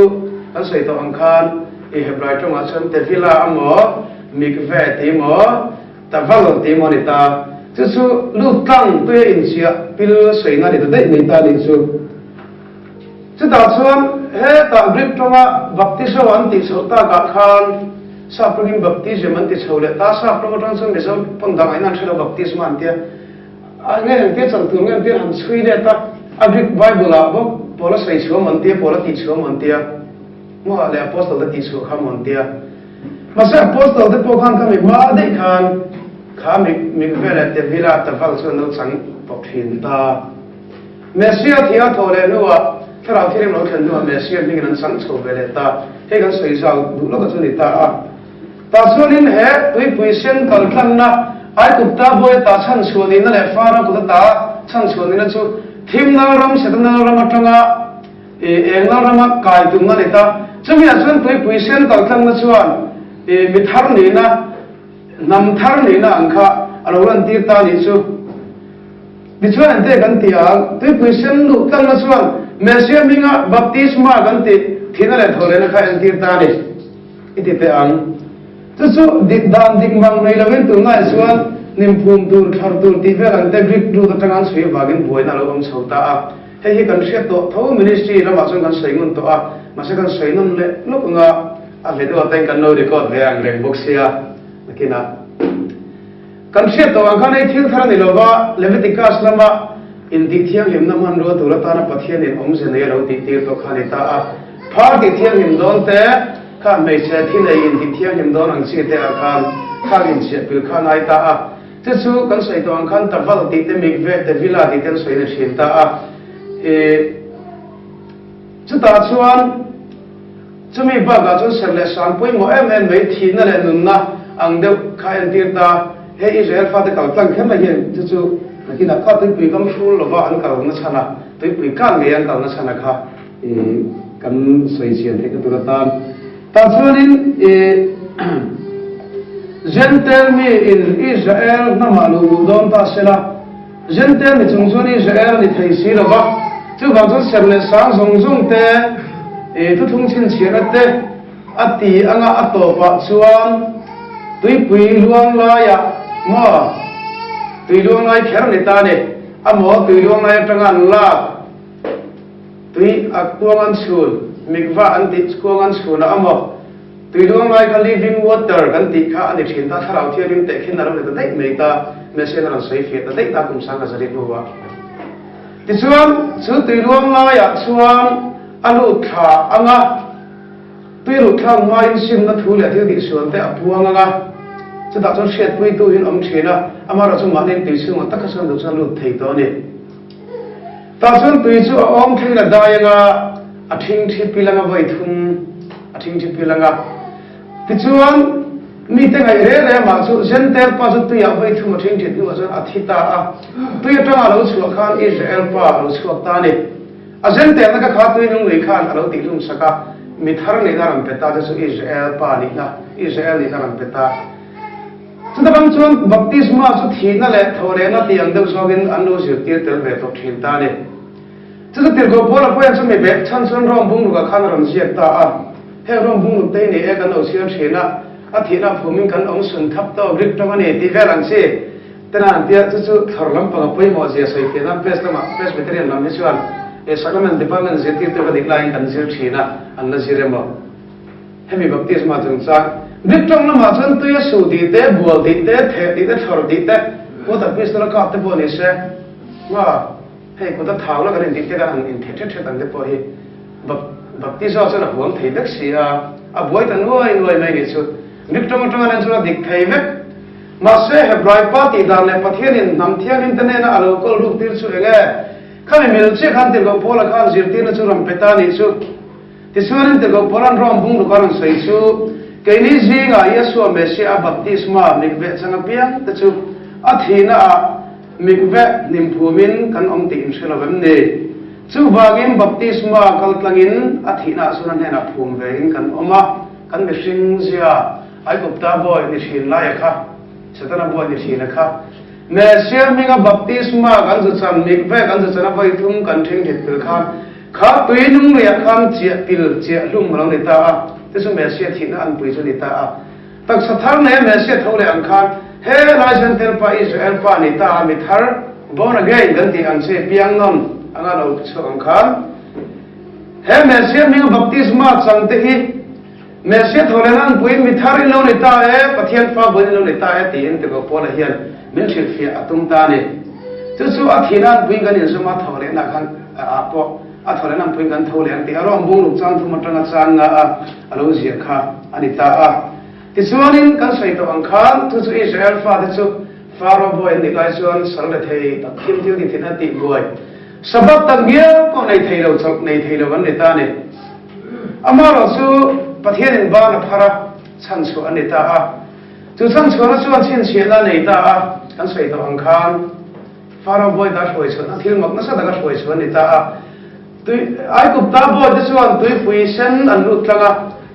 kan sawi tawh ang khan i Hebrai tawngah chuan tevila amaw, mikveh tih maw, Taval tih maw ni ta? Chu chu lut tlang tuia inchhiah pil sawina ni ta daih mai ta nih chu. Chutah chuan hetah Greek tawnga baptizo an tih chhoh takah khan sap tawngin baptism an ti chho leh ta. Sap tawng atang chuan Mizo pawn dang aiin an hre lo baptisma an tia. A nge engtia chan tur nge an tia han chhui let a, a Greek Bible ah bawk Paula sawi chhuah maw an tia, Paula tih chhuah maw an tia, maw leh Apostle te tih chhuah kha maw an tia. Mahse Apostle te pawh khan kha mi hma daih khan kha mi mikve leh tevila taval chu an lo chang tawh thin ta. Messia thih a thawh leh hnuah Thlarau Thianghlim lo thlen hnuah Messia hmingin an chang chho ve leh ta. Hei kan sawi zau duh lawk a chu ni ta a. Tah chuanin he tuipui sen kal tlanna Aigupta buai ta chhan chhuah nihna leh Fara kut ata chhan chhuah nihna chu thimna ram Setana ram atanga I engna rama kai tumna ni ta. Chumiah chuan tuipui sen kal tlangna chuan Mi thar nihna, hnam thar nihna ang kha a lo lantir ta nih chu. Tichuan ente kan ti ang, tuipui sen luh tlangna chuan Messia hminga baptisma kan tih thihna leh thawhlehna kha entir ta a ni i ti teh ang. Chu chu dik dan dik mang nei loin tunlai chuan hnim phum tur, thlar tur tih vel ang te Greek root atanga an chhui avangin buaina a lo awm chho ta a. Hei hi kan hriat tawh tho ministry lamah chuan kan sawi ngun tawh a, mahse kan sawi nawn leh lawk anga a video te kan lo record ve ang reng bawk sia nakinah kan hriat tawh ang khan hei thil thar a ni lova Leviticus lama intih thianghlimna hmanrua tur atana Pathianin awmze nei a lo tih tir tawh kha a ni ta a, phar tih thianghlim dawn te kha hmeichhe thi nei intih thianghlim dawn ang chi te ah khan khang inchhiah pil kha a ngai ta a. Chu chu kan sawi tawh ang khan Taval tih te Mikveh te Villa tih te an sawi na thin ta a. Ih chutah chuan chumi bakah chuan serh leh sang pawimawh em em mai thihna leh nunna ang deuh kha entir ta. He Israel fate kal tlang kher na hian chu chu nakinah kha tuipui kam hrul lova an kal na chhan a, tuipui kang ngei an kal na chhan a kha ih kan sawi chian theih na tur atan. Tah chuanin i Jentail mi in Israel hnamah luh luh dawn ta se la, Jentail mi chung chuan Israel a ni thei si lo va, chuvang chuan serh leh sang zawng zawng te, i thuthlung chhinchhiahna te a ti anga a tawpah chuan tuipui luang laiah maw tui luang lai kher a ni ta a ni, a maw tui luang lai atanga an lak. Tui a kuang an chhun, mikvah an tih kuang an chhun a amaw, tui luang lai kha living water kan tih kha a ni thin ta, thlarau thianghlim teh khin a lo ni ta daih mai ta, Messiah a rawn sawi fiah ta daih ta kum sang ka zari hnuah. Tichuan, chu tui luang laiah chuan a lut thla ang a, tui lut thlak hmain simna thu leh thil tihsual te a puang ang a, chutah chuan hriatpuitu hi an awm thin a, amaherawhchu mahni tui chhungah taka chuan duh chuan lut thei tawh a ni. Tah chuan tui chu a awm thleng a dai anga a thingthi pil anga vawi thum a thingthi pil anga. Tichuan mite ngaih reng reng mah chu Jentail pa chu tuiah vawi thum a thingthit hnuah chuan a thi ta a. Tui atanga a lo chhuah khan Israel pa a lo chhuak ta a ni. A Jentailna ka kha tui nung lui khan a lo tihhlum sak a, mi thar nihna rawn pe ta te chu Israel pa nihna, Israel nihna rawn pe ta. Chuta bang chuan baptisma chu thihna leh thawhlehna tih ang deuh zawkin an lo zirtir tel ve tawh thin ta a ni. Chuta tirhkoh Paula pawhin chumi bek chhan chuan Rome bungrukah khan a rawn ziak ta a. Heng Rome bungruk te hi ni e kan lo chhiar thin a, a thihna phumin kan awm sun thap tawk rik tawng a ni tih vel ang chi tena an tia chu chu thlawr lampang a pawimawh zia sawi fiah nan Pres lamah Presbyterian lam hi chuan Sacrament Department zirtirtu ka dik laiin kan zir thin a, an la zir emaw. Hemi baptisma chungchang Greek tawng lamah chuan tui a suh tih te, bual tih te, theh tih te, thlawr tih te, water pistol a kap te pawh ni se, nga hei kut a thau la kan intih te kan han intheh thet thet ang te pawh hi baptizo chuan a huam thei vek si a, a buai ta nuai nuai mai nih chu. Greek tawng atanga nen chuan a dik thei vek. Mahse Hebrai pa tih dan leh Pathianin hnam thianghlim te nena a lo kawl ruk tir chu eng e? Khami mil chiah khan tirhkoh Paula khan zirtirna chu rawn pe ta nih chu. Tichuanin Tirhkoh Paula'n Rom bungruk a rawn sawi chu, Keini zingah Yeshua Messiah a baptisma mikveh chang apiang te chu a thihna ah mikveh hnim phumin kan awm tih in hre lo vem ni? Chuvangin baptisma kal tlangin a thihna ah chuan a hnenah phum ve in kan awm a, kan mihring zia Aigupta bawi ni thin laia kha, Setana bawi ni thin a kha, Messiah hminga baptisma kan zu chan mikveh kan zu chan a vawi thum kan thingthit pil khan Kha tui nung luiah khan chiah pil chiah hlum a lo ni ta a, chu chu Messiah thihna an pui chu a ni ta a. Taksa thar nei a Messiah tho leh ang khan he lai Jentail pa Israel pa ni ta a mi thar, born again, kan tih ang chi piang nawn anga lo chhuak ang khan he Messiah hminga baptisma chang te hi Messiah tho lehna an puiin mi thar in lo ni ta e, Pathian fa buin in lo ni ta e tiin Tirhkoh Paula hian min hrilhfiah a tum ta a ni. Chu chu a thihna an puiin kan inzawm a, tho lehna khan ah pawh a tho lehna an puiin kan tho leh ang tih a rawng bung luk chang thum atanga chang nga a a lo ziah kha a ni ta a. Tichuanin kan sawi tawh ang khan chu chu Israel fate chu Faro bawi an nih lai chuan sal le thei tak thil thil ti thin a tih buai Sabbath tak ngial pawh nei thei lo chawlh nei thei lo an ni ta a ni. Amaherawh chu Pathianin ban a phar a, chhanchhuah a ni ta a. Chu chhanchhuahna chuan chhinchhiahna a nei ta a, kan sawi tawh ang khan Faro bawi ta hruaichhuahna thil mak nasa taka hruaichhuah a ni ta a. Tui, Aigupta bawite chuan tuipui sen an lut tlang a.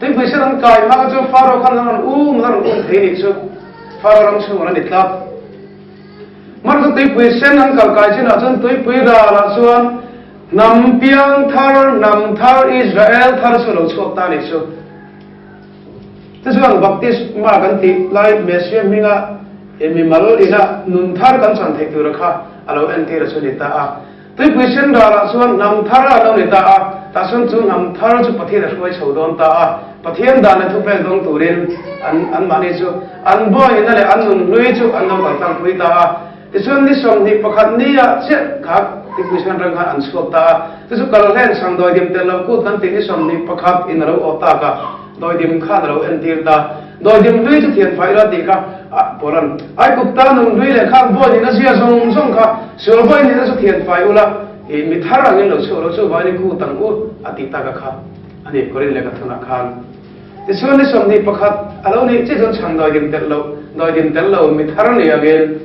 Tuipui sen an kai hma kha chu Faro khan an rawn um an rawn um thei nih chu Faro ram chhung an ni tlat. Mar chu tuipui sen an kal kai chinah chuan tuipui ralah chuan hnam piang thar, hnam thar, Israel thar chu a lo chhuak ta nih chu. Tichuan baptisma kan tih lai Messia hminga i mimal ina nun thar kan chan theih tura kha a lo entir a chu ni ta a. Tuipui sen ralah chuan hnam thar a lo ni ta a, tah chuan chu hnam thar chu Pathian a hruai chho dawn ta a. Pathian dan leh thupek dawng turin an anmahni chu an bawiina leh an nun hlui chu an lo kaltlangpui ta a. Tichuan ni 21 nia chiah kha Tuipui sen rang khan an chhuak ta a. Chu chu kalhlen chhang dawidim tel lo kut kan tih ni 21 in a lo awh tak a. Dawidim khan a lo entir ta. Dawidim hlui chu thian fai ila tih kha a Pawlan Aigupta nun hlui leh khang bawi nihna zia zawng zawng kha sual bawi nihna chu thian fai ula i mi thar angin lo chhuak lo chu vaini khu tang u a tih taka kha a ni Korin lehkha thunah khan. Tichuan ni 21 a lo nih chiah chuan chhang dawidim telh lo dawidim tel lo mi thar ni angin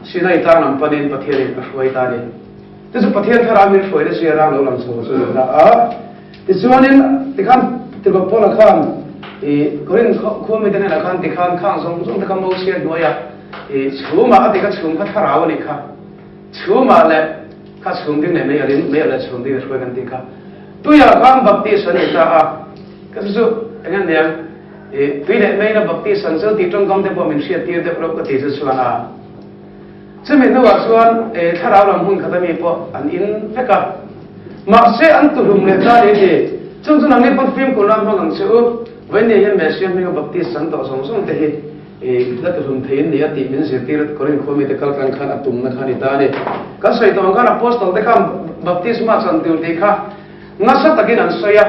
Sinai tlang lam panin Pathianin a hruai ta a ni. Chu chu Pathian thlarau min hruaina zia rang lo lang chho chu ni ta a. Tichuanin tikhan Tirhkoh Paula khan i Korinth khua mite hnenah khan tikhan khang zawng zawng te kha Mosia hnuaiah i chhumah a ti kha chhum kha thlarau a nih kha. Chhumah leh kha chhum ding leh mei alin mei aleh chhum ding a hruai kan tih kha. Tuiah khan baptis an ni ta a. Ka chu chu eng a niang i tui leh meina baptis an chu tih tawngkam te pawh min hriat tir deuh reuh ka ti chu chuan a. Chumi hnuah chuan thlarau lam hmun khat ami pawh an in vek a. Mahse an tuhlum leh ta ni ti. Chung chu nangni pawn fimkhur nan hmang ang che u. Vawiin hian Messia hminga baptist an tawh zawng zawng te hi la tuhlum thei in ni a tih min zirtir Korinth khua mite kal tlang khan a tumna kha a ni ta a ni. Kan sawi tawh ang khan Apostle te khan baptisma chan tur tih kha nasa takin an sawi a,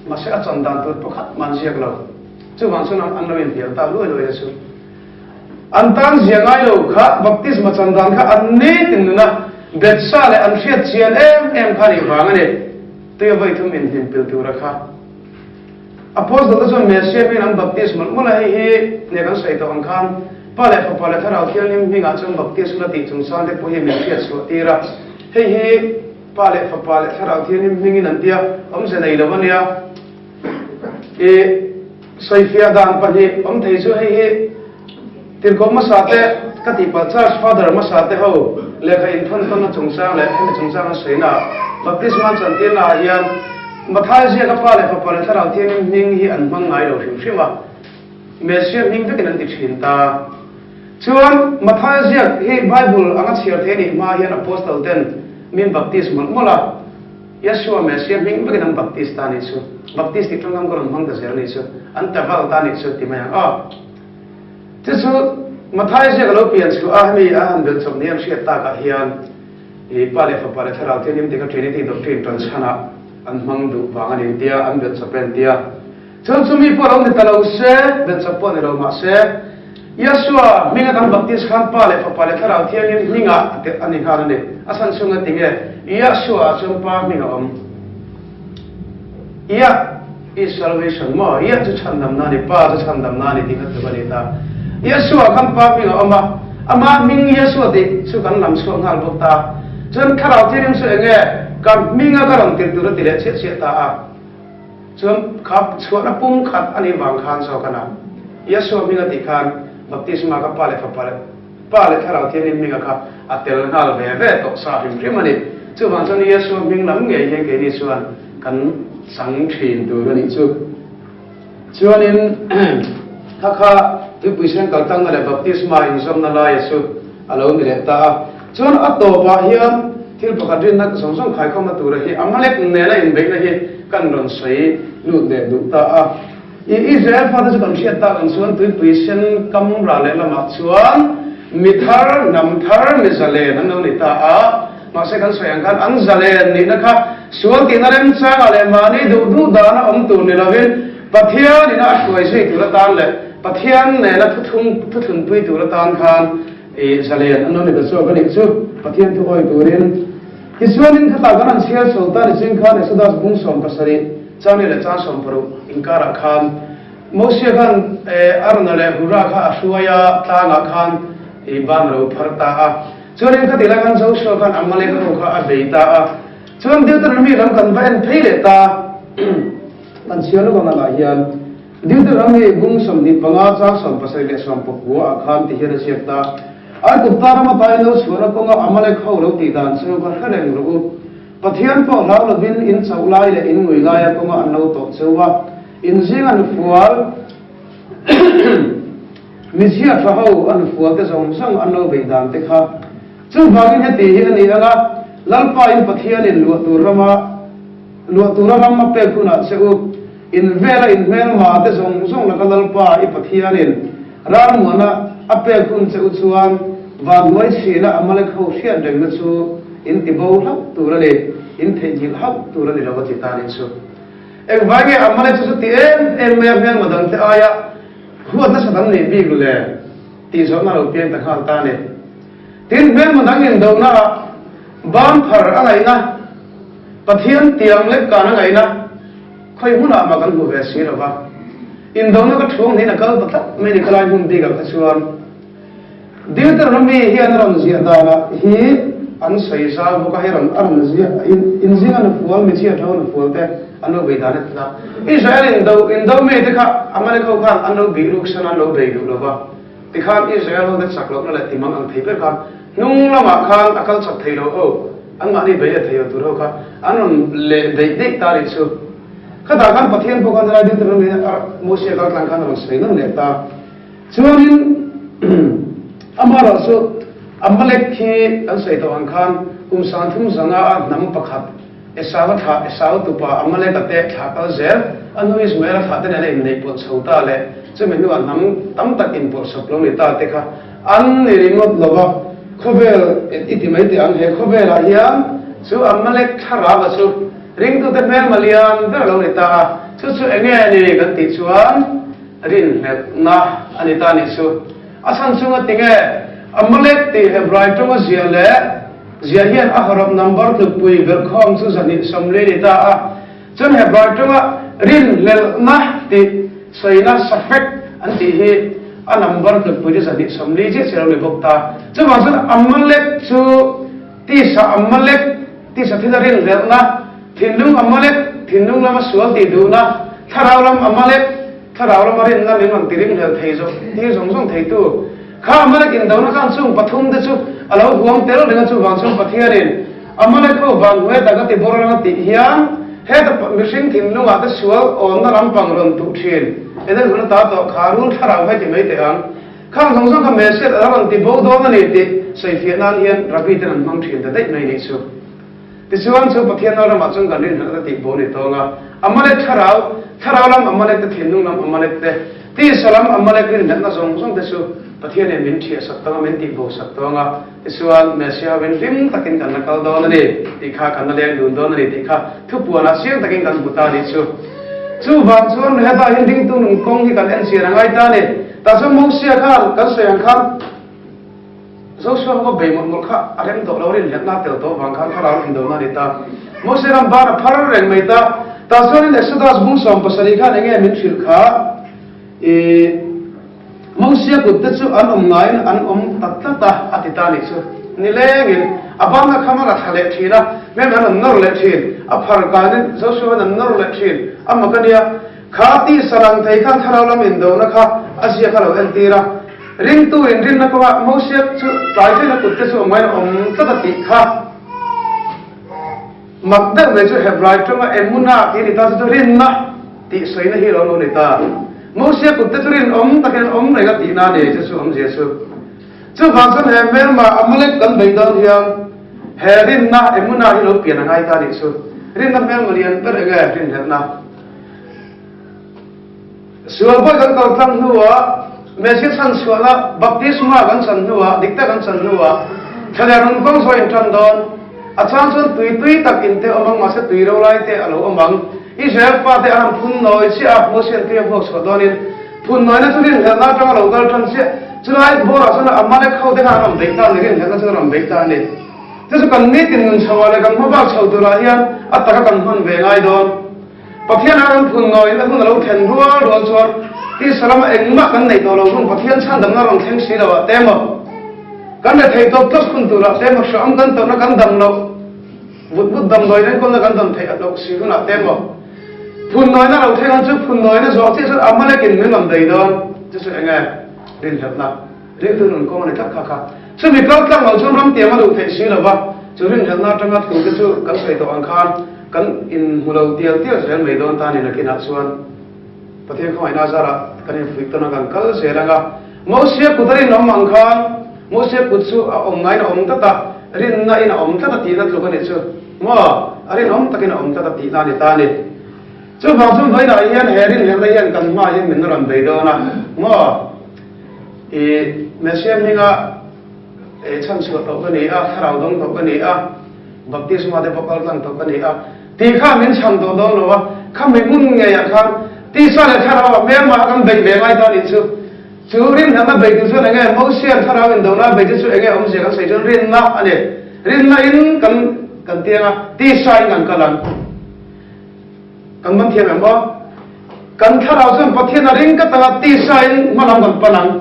mahse a chan dan tur pakhat mah an ziak lo. Chuvang chuan an lo inhnial ta luai luai a chu. An tan zia ngai lo kha baptisma chan dan kha an nitin nuna bet sa leh an hriat chian em em kha nih vang a ni. Tui a vawi thum inhnim pil tura kha. Apostle te chuan Messia hmingin an baptis mawlh mawlh a, hei hi nia kan sawi tawh ang khan Pa leh Fapa leh Thlarau Thianghlim hmingah chuan baptis hun a tih chungchang te pawh hi min hriat chhuah tir a. Hei hi Pa leh Fapa leh Thlarau Thianghlim hmingin an tia awmze nei lo a nia. I sawifiah dan pahnih awm thei chu hei hi Tirhkoh hmasa te ka tih palh Church Father hmasa te ho lehkha inthawn tawnna chungchang leh hemi chungchang an sawina ah Baptisma an chantirna ah hian Mathai ziaka Pa leh Fapa leh Thlarau Thianghlim hming hi an hmang ngai lo hrim hrim a, Messia hming vekin an ti thin ta. Chuan Mathai ziak hi Bible anga chhiar thei anih hma hian Apostle ten min baptist mawlh mawlh a, Yeshua Messiah hming vekin an baptist ta anih chu. Baptist tih tawngkam ka rawn hmang ta zel anih chu. An taval ta anih chu ti mai ang aw. Chu chu Mathai ziak a lo pian chhuah a, hemi a han belh chawp ni an hriat takah hian i Pa leh Fapa leh Thlarau Thianghlim tih kha Trinity doctrine tan chhanah an hmang duh vang a ni tia an belh chawp en tia. Chuan chumi pawh lo ni ta lo se, belh chawp pawh ni lo mah se, Yeshua hminga kan baptist khan Pa leh Fapa leh Thlarau Thianghlim hmingah a ni nghal a ni. A chhan chhunga ti nge Yeshua ah chuan Pa hming a awm? Yah is salvation maw? Yah chu chhandamna a ni, Pa chu chhandamna a ni tih kha tluk a ni ta. Yeshua khan Pa hming a awm a, ama hming Yeshua tih chu kan lam chhuak nghal bawk ta. Chuan Thlarau Thianghlim chu eng nge ka hminga ka rawn tirh tur a ti leh chiah chiah ta a. Chuan kha chhuahna pum khat a nih vang khan zawk a na. Yeshua hming a tih khan baptisma kha Pa leh Fapa leh Pa leh Thlarau Thianghlim hminga kha a tel nghal ve ve tawh sa hrim hrim a ni. Chuvang chuan Yeshua hming lam ngei hian keini chuan kan chang thin tur a nih chu. Chuanin kha kha tuipui sen kal tangna leh baptisma inzawmna laia chu a lo ni leh ta a. Chuan a tawpah hian thil pakhat rinna zawng zawng khaikhawmna tura hi Amalek nena inbeihna hi kan rawn sawi lut leh duh ta a. I Israel fate chu kan hriat tak ang chuan tuipui sen kam ra leh lamah chuan mi thar, hnam thar, mi zalen an lo ni ta a. Mahse kan sawi ang khan an zalen nihna kha sual tihna remchangah leh mahni duh duh dana awm tur ni lovin Pathian ina a hruai zui tur atan leh Pathian nena thuthlung thuthlunpui tur atan khan i zalen an lo ni ta zawk a nih chu Pathian thu awi turin. Tichuanin khatah kan han chhiar chho ta ni ching khan Exodus bung 17 chang leh chang 60 inkarah khan Mosia khan Arona leh Hura kha a hruai a, tlangah khan i ban a lo phar ta a. Chuanin khatih lai khan Joshua khan Amalek ho kha a bei ta a. Chuan Deuteronomy lam kan va en phei leh ta. Kan chhiar lawk ang ah hian Deuteronomy bung 25 chang 70 leh 19 ah khan ti hian a ziak ta. Aigupta rama tain lo chhuahna kawnga Amalek ho lo tih dan chu ka hre reng rawh u. Pathian pawh hlau lovin in chauh lai leh in ngui laia kawnga an lo tawh cheu a, in zing an fual michhia tha ho an fual te zawng zawng an lo beih dan te kha. Chuvangin heti hi a ni ang a, Lalpa in Pathianin luah tur rama luah tura ram a pek hunah che u, in vela in hmelma te zawng zawng laka Lalpa i Pathianin ralmuana a pek hun che u chuan vanhnuai chhina Amalek ho hriat rengna chu in ti bo hlauh tur a ni, in theihnghilh hauh tur a ni lo a ti ta nih chu. Engvai nge Amalek chu chuti em em mai a hmelma dangte aia huat nasa dang nei bik le tih zawhna lo piang ta nghal ta a ni. Tin, hmelma dang indohnaah bang phar a ngaihna, Pathian tiang lek kan a ngaihna khawi hmunah mah kan hmu ve si lo va. Indohna ka thuang hnein a kal ta tlat mai ni khalai hmun bikah kha chuan Deuteronomy hian a rawn ziah danah hi an sawi zau bawk a, hei rawn a rawn ziah inzing a nufual michhia tho nufual te an lo bei dan a ti ta. Israel indo indo mite kha Amalek ho khan an lo bih ruk san a, an lo bei duh lo va. Tikhan Israel ho te chak lohna leh timang ang thei ber khan hnung lamah khan a kal chak thei lo ho, anmahni bei leh thei lo tur ho kha an rawn leh deih deih ta rih chu. Khatah khan Pathian pawh khan helai Deuteronomy Mosia kal tlang khan a rawn sawi nawn leh ta. Chuanin amaherawhchu Amalek khi kan sawi tawh ang khan kum 30 zanga a hnam pakhat Esau-a thlah, Esau tupa Amalek-a te thlah kal zel, a hnu Ismael-a thlah te nena inneih pawlh chho ta leh chumi hnuah hnam tam tak inpawlh sawp lo ni ta te kha an ni ringawt lo va, khawvel i ti mai teh ang, he khawvelah hian chu Amalek thlarau-a chu ringtute hmelma lian ber a lo ni ta a, chu chu enge ni kan tih chuan rinhlelhna a ni ta nih chu. A chhan chunga tinge Amalek tih Hebrai tawnga ziah leh Ziah hian a hawrawp number tlukpui belhkhawm chu 240 ni ta a, chuan Hebrai tawnga rinhlelhna tih sawina safek an tih hi a number tlukpui chu 240 chiah chiah lo ni bawk ta. Chuvang chuan Amalek chu tisa Amalek, tisa thila rinhlelhna, thinlung Amalek, thinlung lama sual tih duhna, thlarau lam Amalek, thlarau lama rinna min rawn ti ringhlel thei zawk tir zawng zawng theitu, Kha Amalek indona khan chung pathum te chu a lo huam tel reng a, chuvang chuan Pathianin Amalek ho vang hnuai tak a ti bawr reng a tih hian heta mihring thinlungah te sual awnna lampang rawn tuh thin Eden hun ata tawh kha rul thlarau hai ti mai teh ang. Khang zawng zawng kha Messiah a rawn ti bo dawn a ni tih sawifiah nan hian Rabbi ten an hmang thin ta daih mai nih chu. Tichuan chu Pathian nal ramah chuan kan rinhlelh ta tih bo ni tawng a, Amalek thlarau, thlarau lam Amalek te, thinlung lam Amalek te, tisa lam Amalek rinhlelhna zawng zawng te chu Pathianin min thiah sak tawng a, min tih bo sak tawng a, tichuan Messiah hovin hlim takin kan la kal dawn a ni tih kha, kan la leng dun dawn a ni tih kha thupuanah chiang takin kan hmu ta a nih chu. Chuvang chuan hetah hian dingtu nung kawng hi kan en chian a ngai ta a ni. Tah chuan Mosia khan kan sawi ang khan, Joshua ho bei mawlh mawlh kha a rem tawh lo, rinhletna a tel tawh vang khan thlarau indona a ni ta. Mose ram ban a phar reng mai ta. Tah chuanin Exodus bung 17 khan enge min hrilh kha? Ih, Mosia kut te chu an awm ngaiin an awm ta tlat a, a ti ta nih chu. Nilengin a ban a kham a la thla leh thin a, mem an rawn nawr leh thin, a phar kanin Joshua an an nawr leh thin. A mak a nia. Kha tisa lang thei khan thlarau lam indona kha a ziak a lo entir a. Ringtu inrinna kawngah Mosia chu tlai ṭhen a kutte chu a ngaina awm tlat a tih kha. Mak deuh mai chu Hebrai ṭawnga Emunah tih a ni ta, chu chu rinna tih sawina hi a lo lo ni ta. Mosia kutte chu rinawm takin an awm reng a tihna a ni, chu chu awmzia chu. Chuvang chuan he hmelma Amalek kan beih dawn hian he rinna Emunah hi lo pian a ngai ta a nih chu. Rinna hmelma lian ber eng nge rinhlelhna? Sual pawi kan kal tlang hnuah, Messiah chhan chhuahna baptisma kan chan hnuah, dik tak kan chan hnuah, thlaler nun kawng zawi in tan dawn. A chang chuan tui tui tak in te awm ang, mahse tui ro lai te a lo awm ang. Israel fate an han phun nawi chiah a, Mosian tui a hmuak chhuah dawnin phun nawina chu rinhlelhna atanga lo kal tan chiah. Chulai bawrah chuan Amalek ho te khan an rawn beih ta a ni, rinhlelhna chu an rawn beih ta a ni. Chu chu kan nitin nun chho ah leh kan hmabak chho turah hian a taka kan hman ve ngai dawn. Pathian a rawn phun nawiin a hun a lo thlen rual rual chuan tisa lama engmah kan neih tawh lo hun Pathian chhandamna rawn thleng si lo ah te emaw, kan rethei tawp tawp hun turah te emaw, hrehawm kan tawrhna kan dam loh vut vut damdawi enkawlna kan dam theih loh si hunah te emaw. Phun nawina lo thleng ang chu phun nawina zawh chiah chuan Amalekin min rawn bei dawn. Chu chu enge rinhlelhna, ringtu nun kawng a ni tlat kha kha. Chumi kal tlang lo chuan ram tiam a luh theih si lo va, chu rinhlelhna atanga thu te chu kan sawi tawh ang khan kan inhmu lo tial tial zel mai dawn ta ni nakinah chuan Pathian khawngaihna zarah kan infuih tawn a kan kal zel ang a. Mosia kut a rinawm ang khan Mosia kut chu a awm ngaiin a awm tlat a, rinna in a awm tlat a tihna tluk a nih chu. Maw? A rinawm takin a awm tlat a tihna a ni ta a ni. Chuvang chu vawiinah hian he rinhlelhna hian kan hmaah hian min rawn bei dawn a. Maw? I Messiah hminga i chhanchhuah tawh ka ni a, thlarau dawng tawh ka ni a, baptisma te pawh kal tlang tawh ka ni a, tih kha min chhan tawh dawn lo a, kha mi hmun ngeiah khan tisa leh thlarau ah hmelmah kan beih ve ngai ta nih chu. Chu rinhlelhna bei tu chuan enge Mosian thlarau indona bei te chu enge awmzia kan sawi chuan rinna a ni. Rinna in kan kan tiang a, tisa in kan kal ang. Kan man thiam em aw? Kan thlarau chuan Pathian a ring ka tanga tisa in hma lam kan pan ang.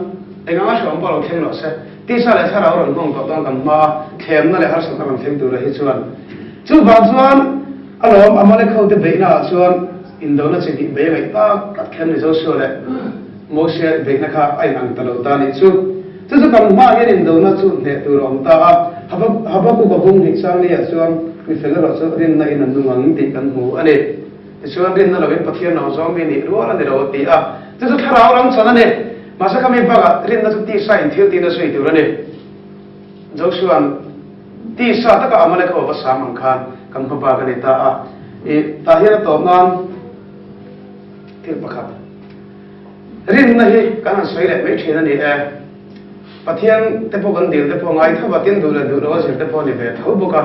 Eng anga hreawm pawh lo thleng lo se, tisa leh thlarau rawn hmang tawh dawn kan hma a, thlemna leh harsatna rawn thleng tur hi chuan. Chuvang chuan alawm Amalek ho te beihna ah chuan indona chi hnih bei a ngaih tak tak khen ni Joshua leh Mosia beihna kha a inang ta lo ta nih chu. Chu chu kan hmaah hian indona chu hneh tur a awm ta a, Habakuka bung hnih changli ah chuan mi fel erawh chu rinna in a nung ang tih kan hmu a ni. Tichuan rinna lovin Pathian lo zawng mi nih rual a ni lo a ti a, chu chu thlarau ram chan a ni. Mahse khami bakah rinna chu tisa in thil tina zui tur a ni. Joshua'n tisa taka Amalek ho va sam ang khan kan hma bak a ni ta a, i tah hian a tawp nan thil pakhat. Rinna hi kan han sawi leh mai thin a ni e. Pathian te pawh kan dil te pawh ngai tho a, tin duh leh duh lo a zir te pawh a ni ve tho bawk a.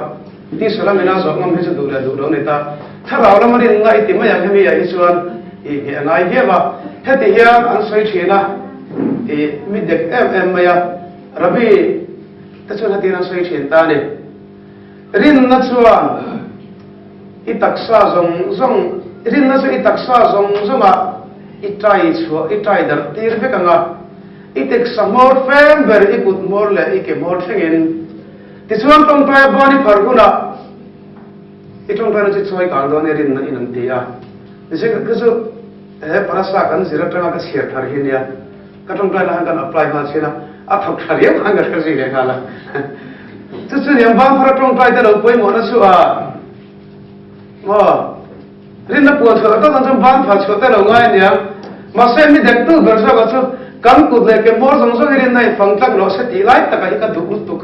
Tisa lam ina zawh ngam hi chu duh leh duh lo a ni ta. Thlarau lama rinna i ti mai ang hemi ah hi chuan i hneh a ngai viau a. Heti hian an sawi thin a, i mi dek em em mai a. Rabbi te chuan hetiang an sawi thin ta a ni. Rinna chuan i taksa zawng zawng, rinna chu i taksa zawng zawngah i tai chhuah, i tai darh tir vek ang a, i taksa hmawr fem ber, i kut hmawr leh i ke hmawr thlengin. Tichuan tawngtaia ban i phar hunah i tawngtaina chu chawi kang dawn e rinna in an ti a. Tichuan ka chu he parasa kan zir atanga ka chhiar thar hi nia. Ka tawngtai lah hian kan apply nghal chin a, a thawk tha riau khan ka hre zui leh nghal a. Chu chu niang Vangphara tawngtai te lo pawimawhna chu a maw rinna puan chhuah tak tak chuan Vangphar chhuah te lo ngai aniang. Mahse mi dektu ber zawkah chu kan kut leh ke hmawr zawng zawng hi rinna in fang tlak rawh se tih lai takah hi ka duh lutuk.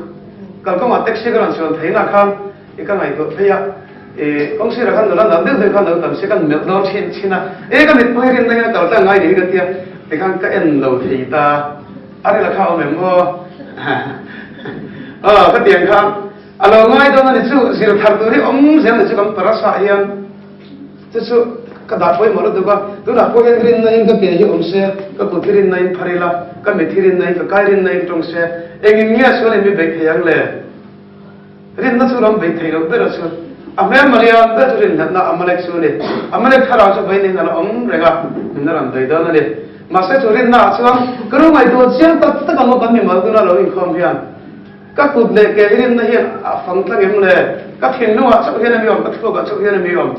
Kalkawngah taxi ka rawn chuan theihna khan I ka ngaihtuah phei a, i kawng sirah khan nula nalh deuh deuh khan lo tam si, kan melh dawn thin thin a, e ka mit pawh hi rinna hian a kal tlang ngai ni hi ka tia, tikhan ka en lo thei ta, a rila kha awm em aw, aw ka tiang khan a lo ngai dawn a ni chu, zir thar tur hi awm zel ni chu kan parasa ah hian chu chu ka dah pawimawh lutuk a, tunah pawh hian rinna in ka ke hi awm se, ka kut hi rinna in phar ila, ka mit hi rinna in ka kai rinna in tawng se, engin nge sual in mi beih thei ang le? Rinna chu ram beih theih loh ber a chu. A hmel Maria ber chu rinhlatna Amalek chu a ni. Amalek thlarau chu vawiin in a la awm reng a, min a rawn bei dawn a ni. Mahse chu rinna ah chuan ka ru ngaihtuah chiang tak tak ang aw kan mimal tuna lo inkhawm hian. Ka kut leh ke hi rinna hian a fang tlang em le? Ka thinlung ah chauh hian a mi awm, ka thluak ah chauh hian a mi awm.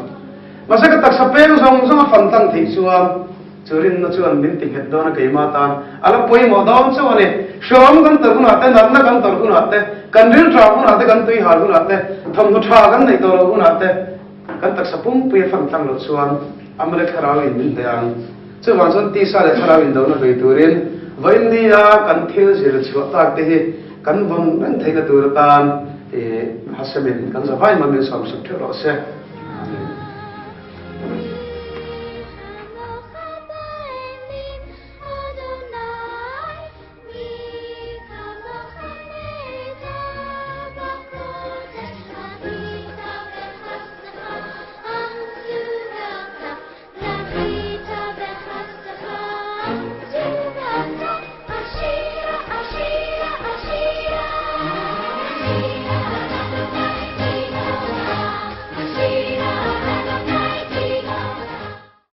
Mahse ka taksa peng zawng zawng a fan tlang theih chuan Chu rinna chuan min ti nghet dawn a keimah tan a la pawimawh dawn chauh a ni. Hreawm kan tawrh hunah te, natna kan tawrh hunah te, kan rilṭam hunah te, kan tuihal hunah te, thawmhnaw ṭha kan neih tawh loh hunah te, kan taksa pumpui a fan tlang loh chuan Amalek thlarau in min hneh ang. Chuvang chuan tisa leh thlarau indona bei turin vawiin nia kan thil zir chhuah tak te hi kan vawn reng theihna tur atan i Hasemin kan zavai mamin sawmsak ṭheuh rawh se.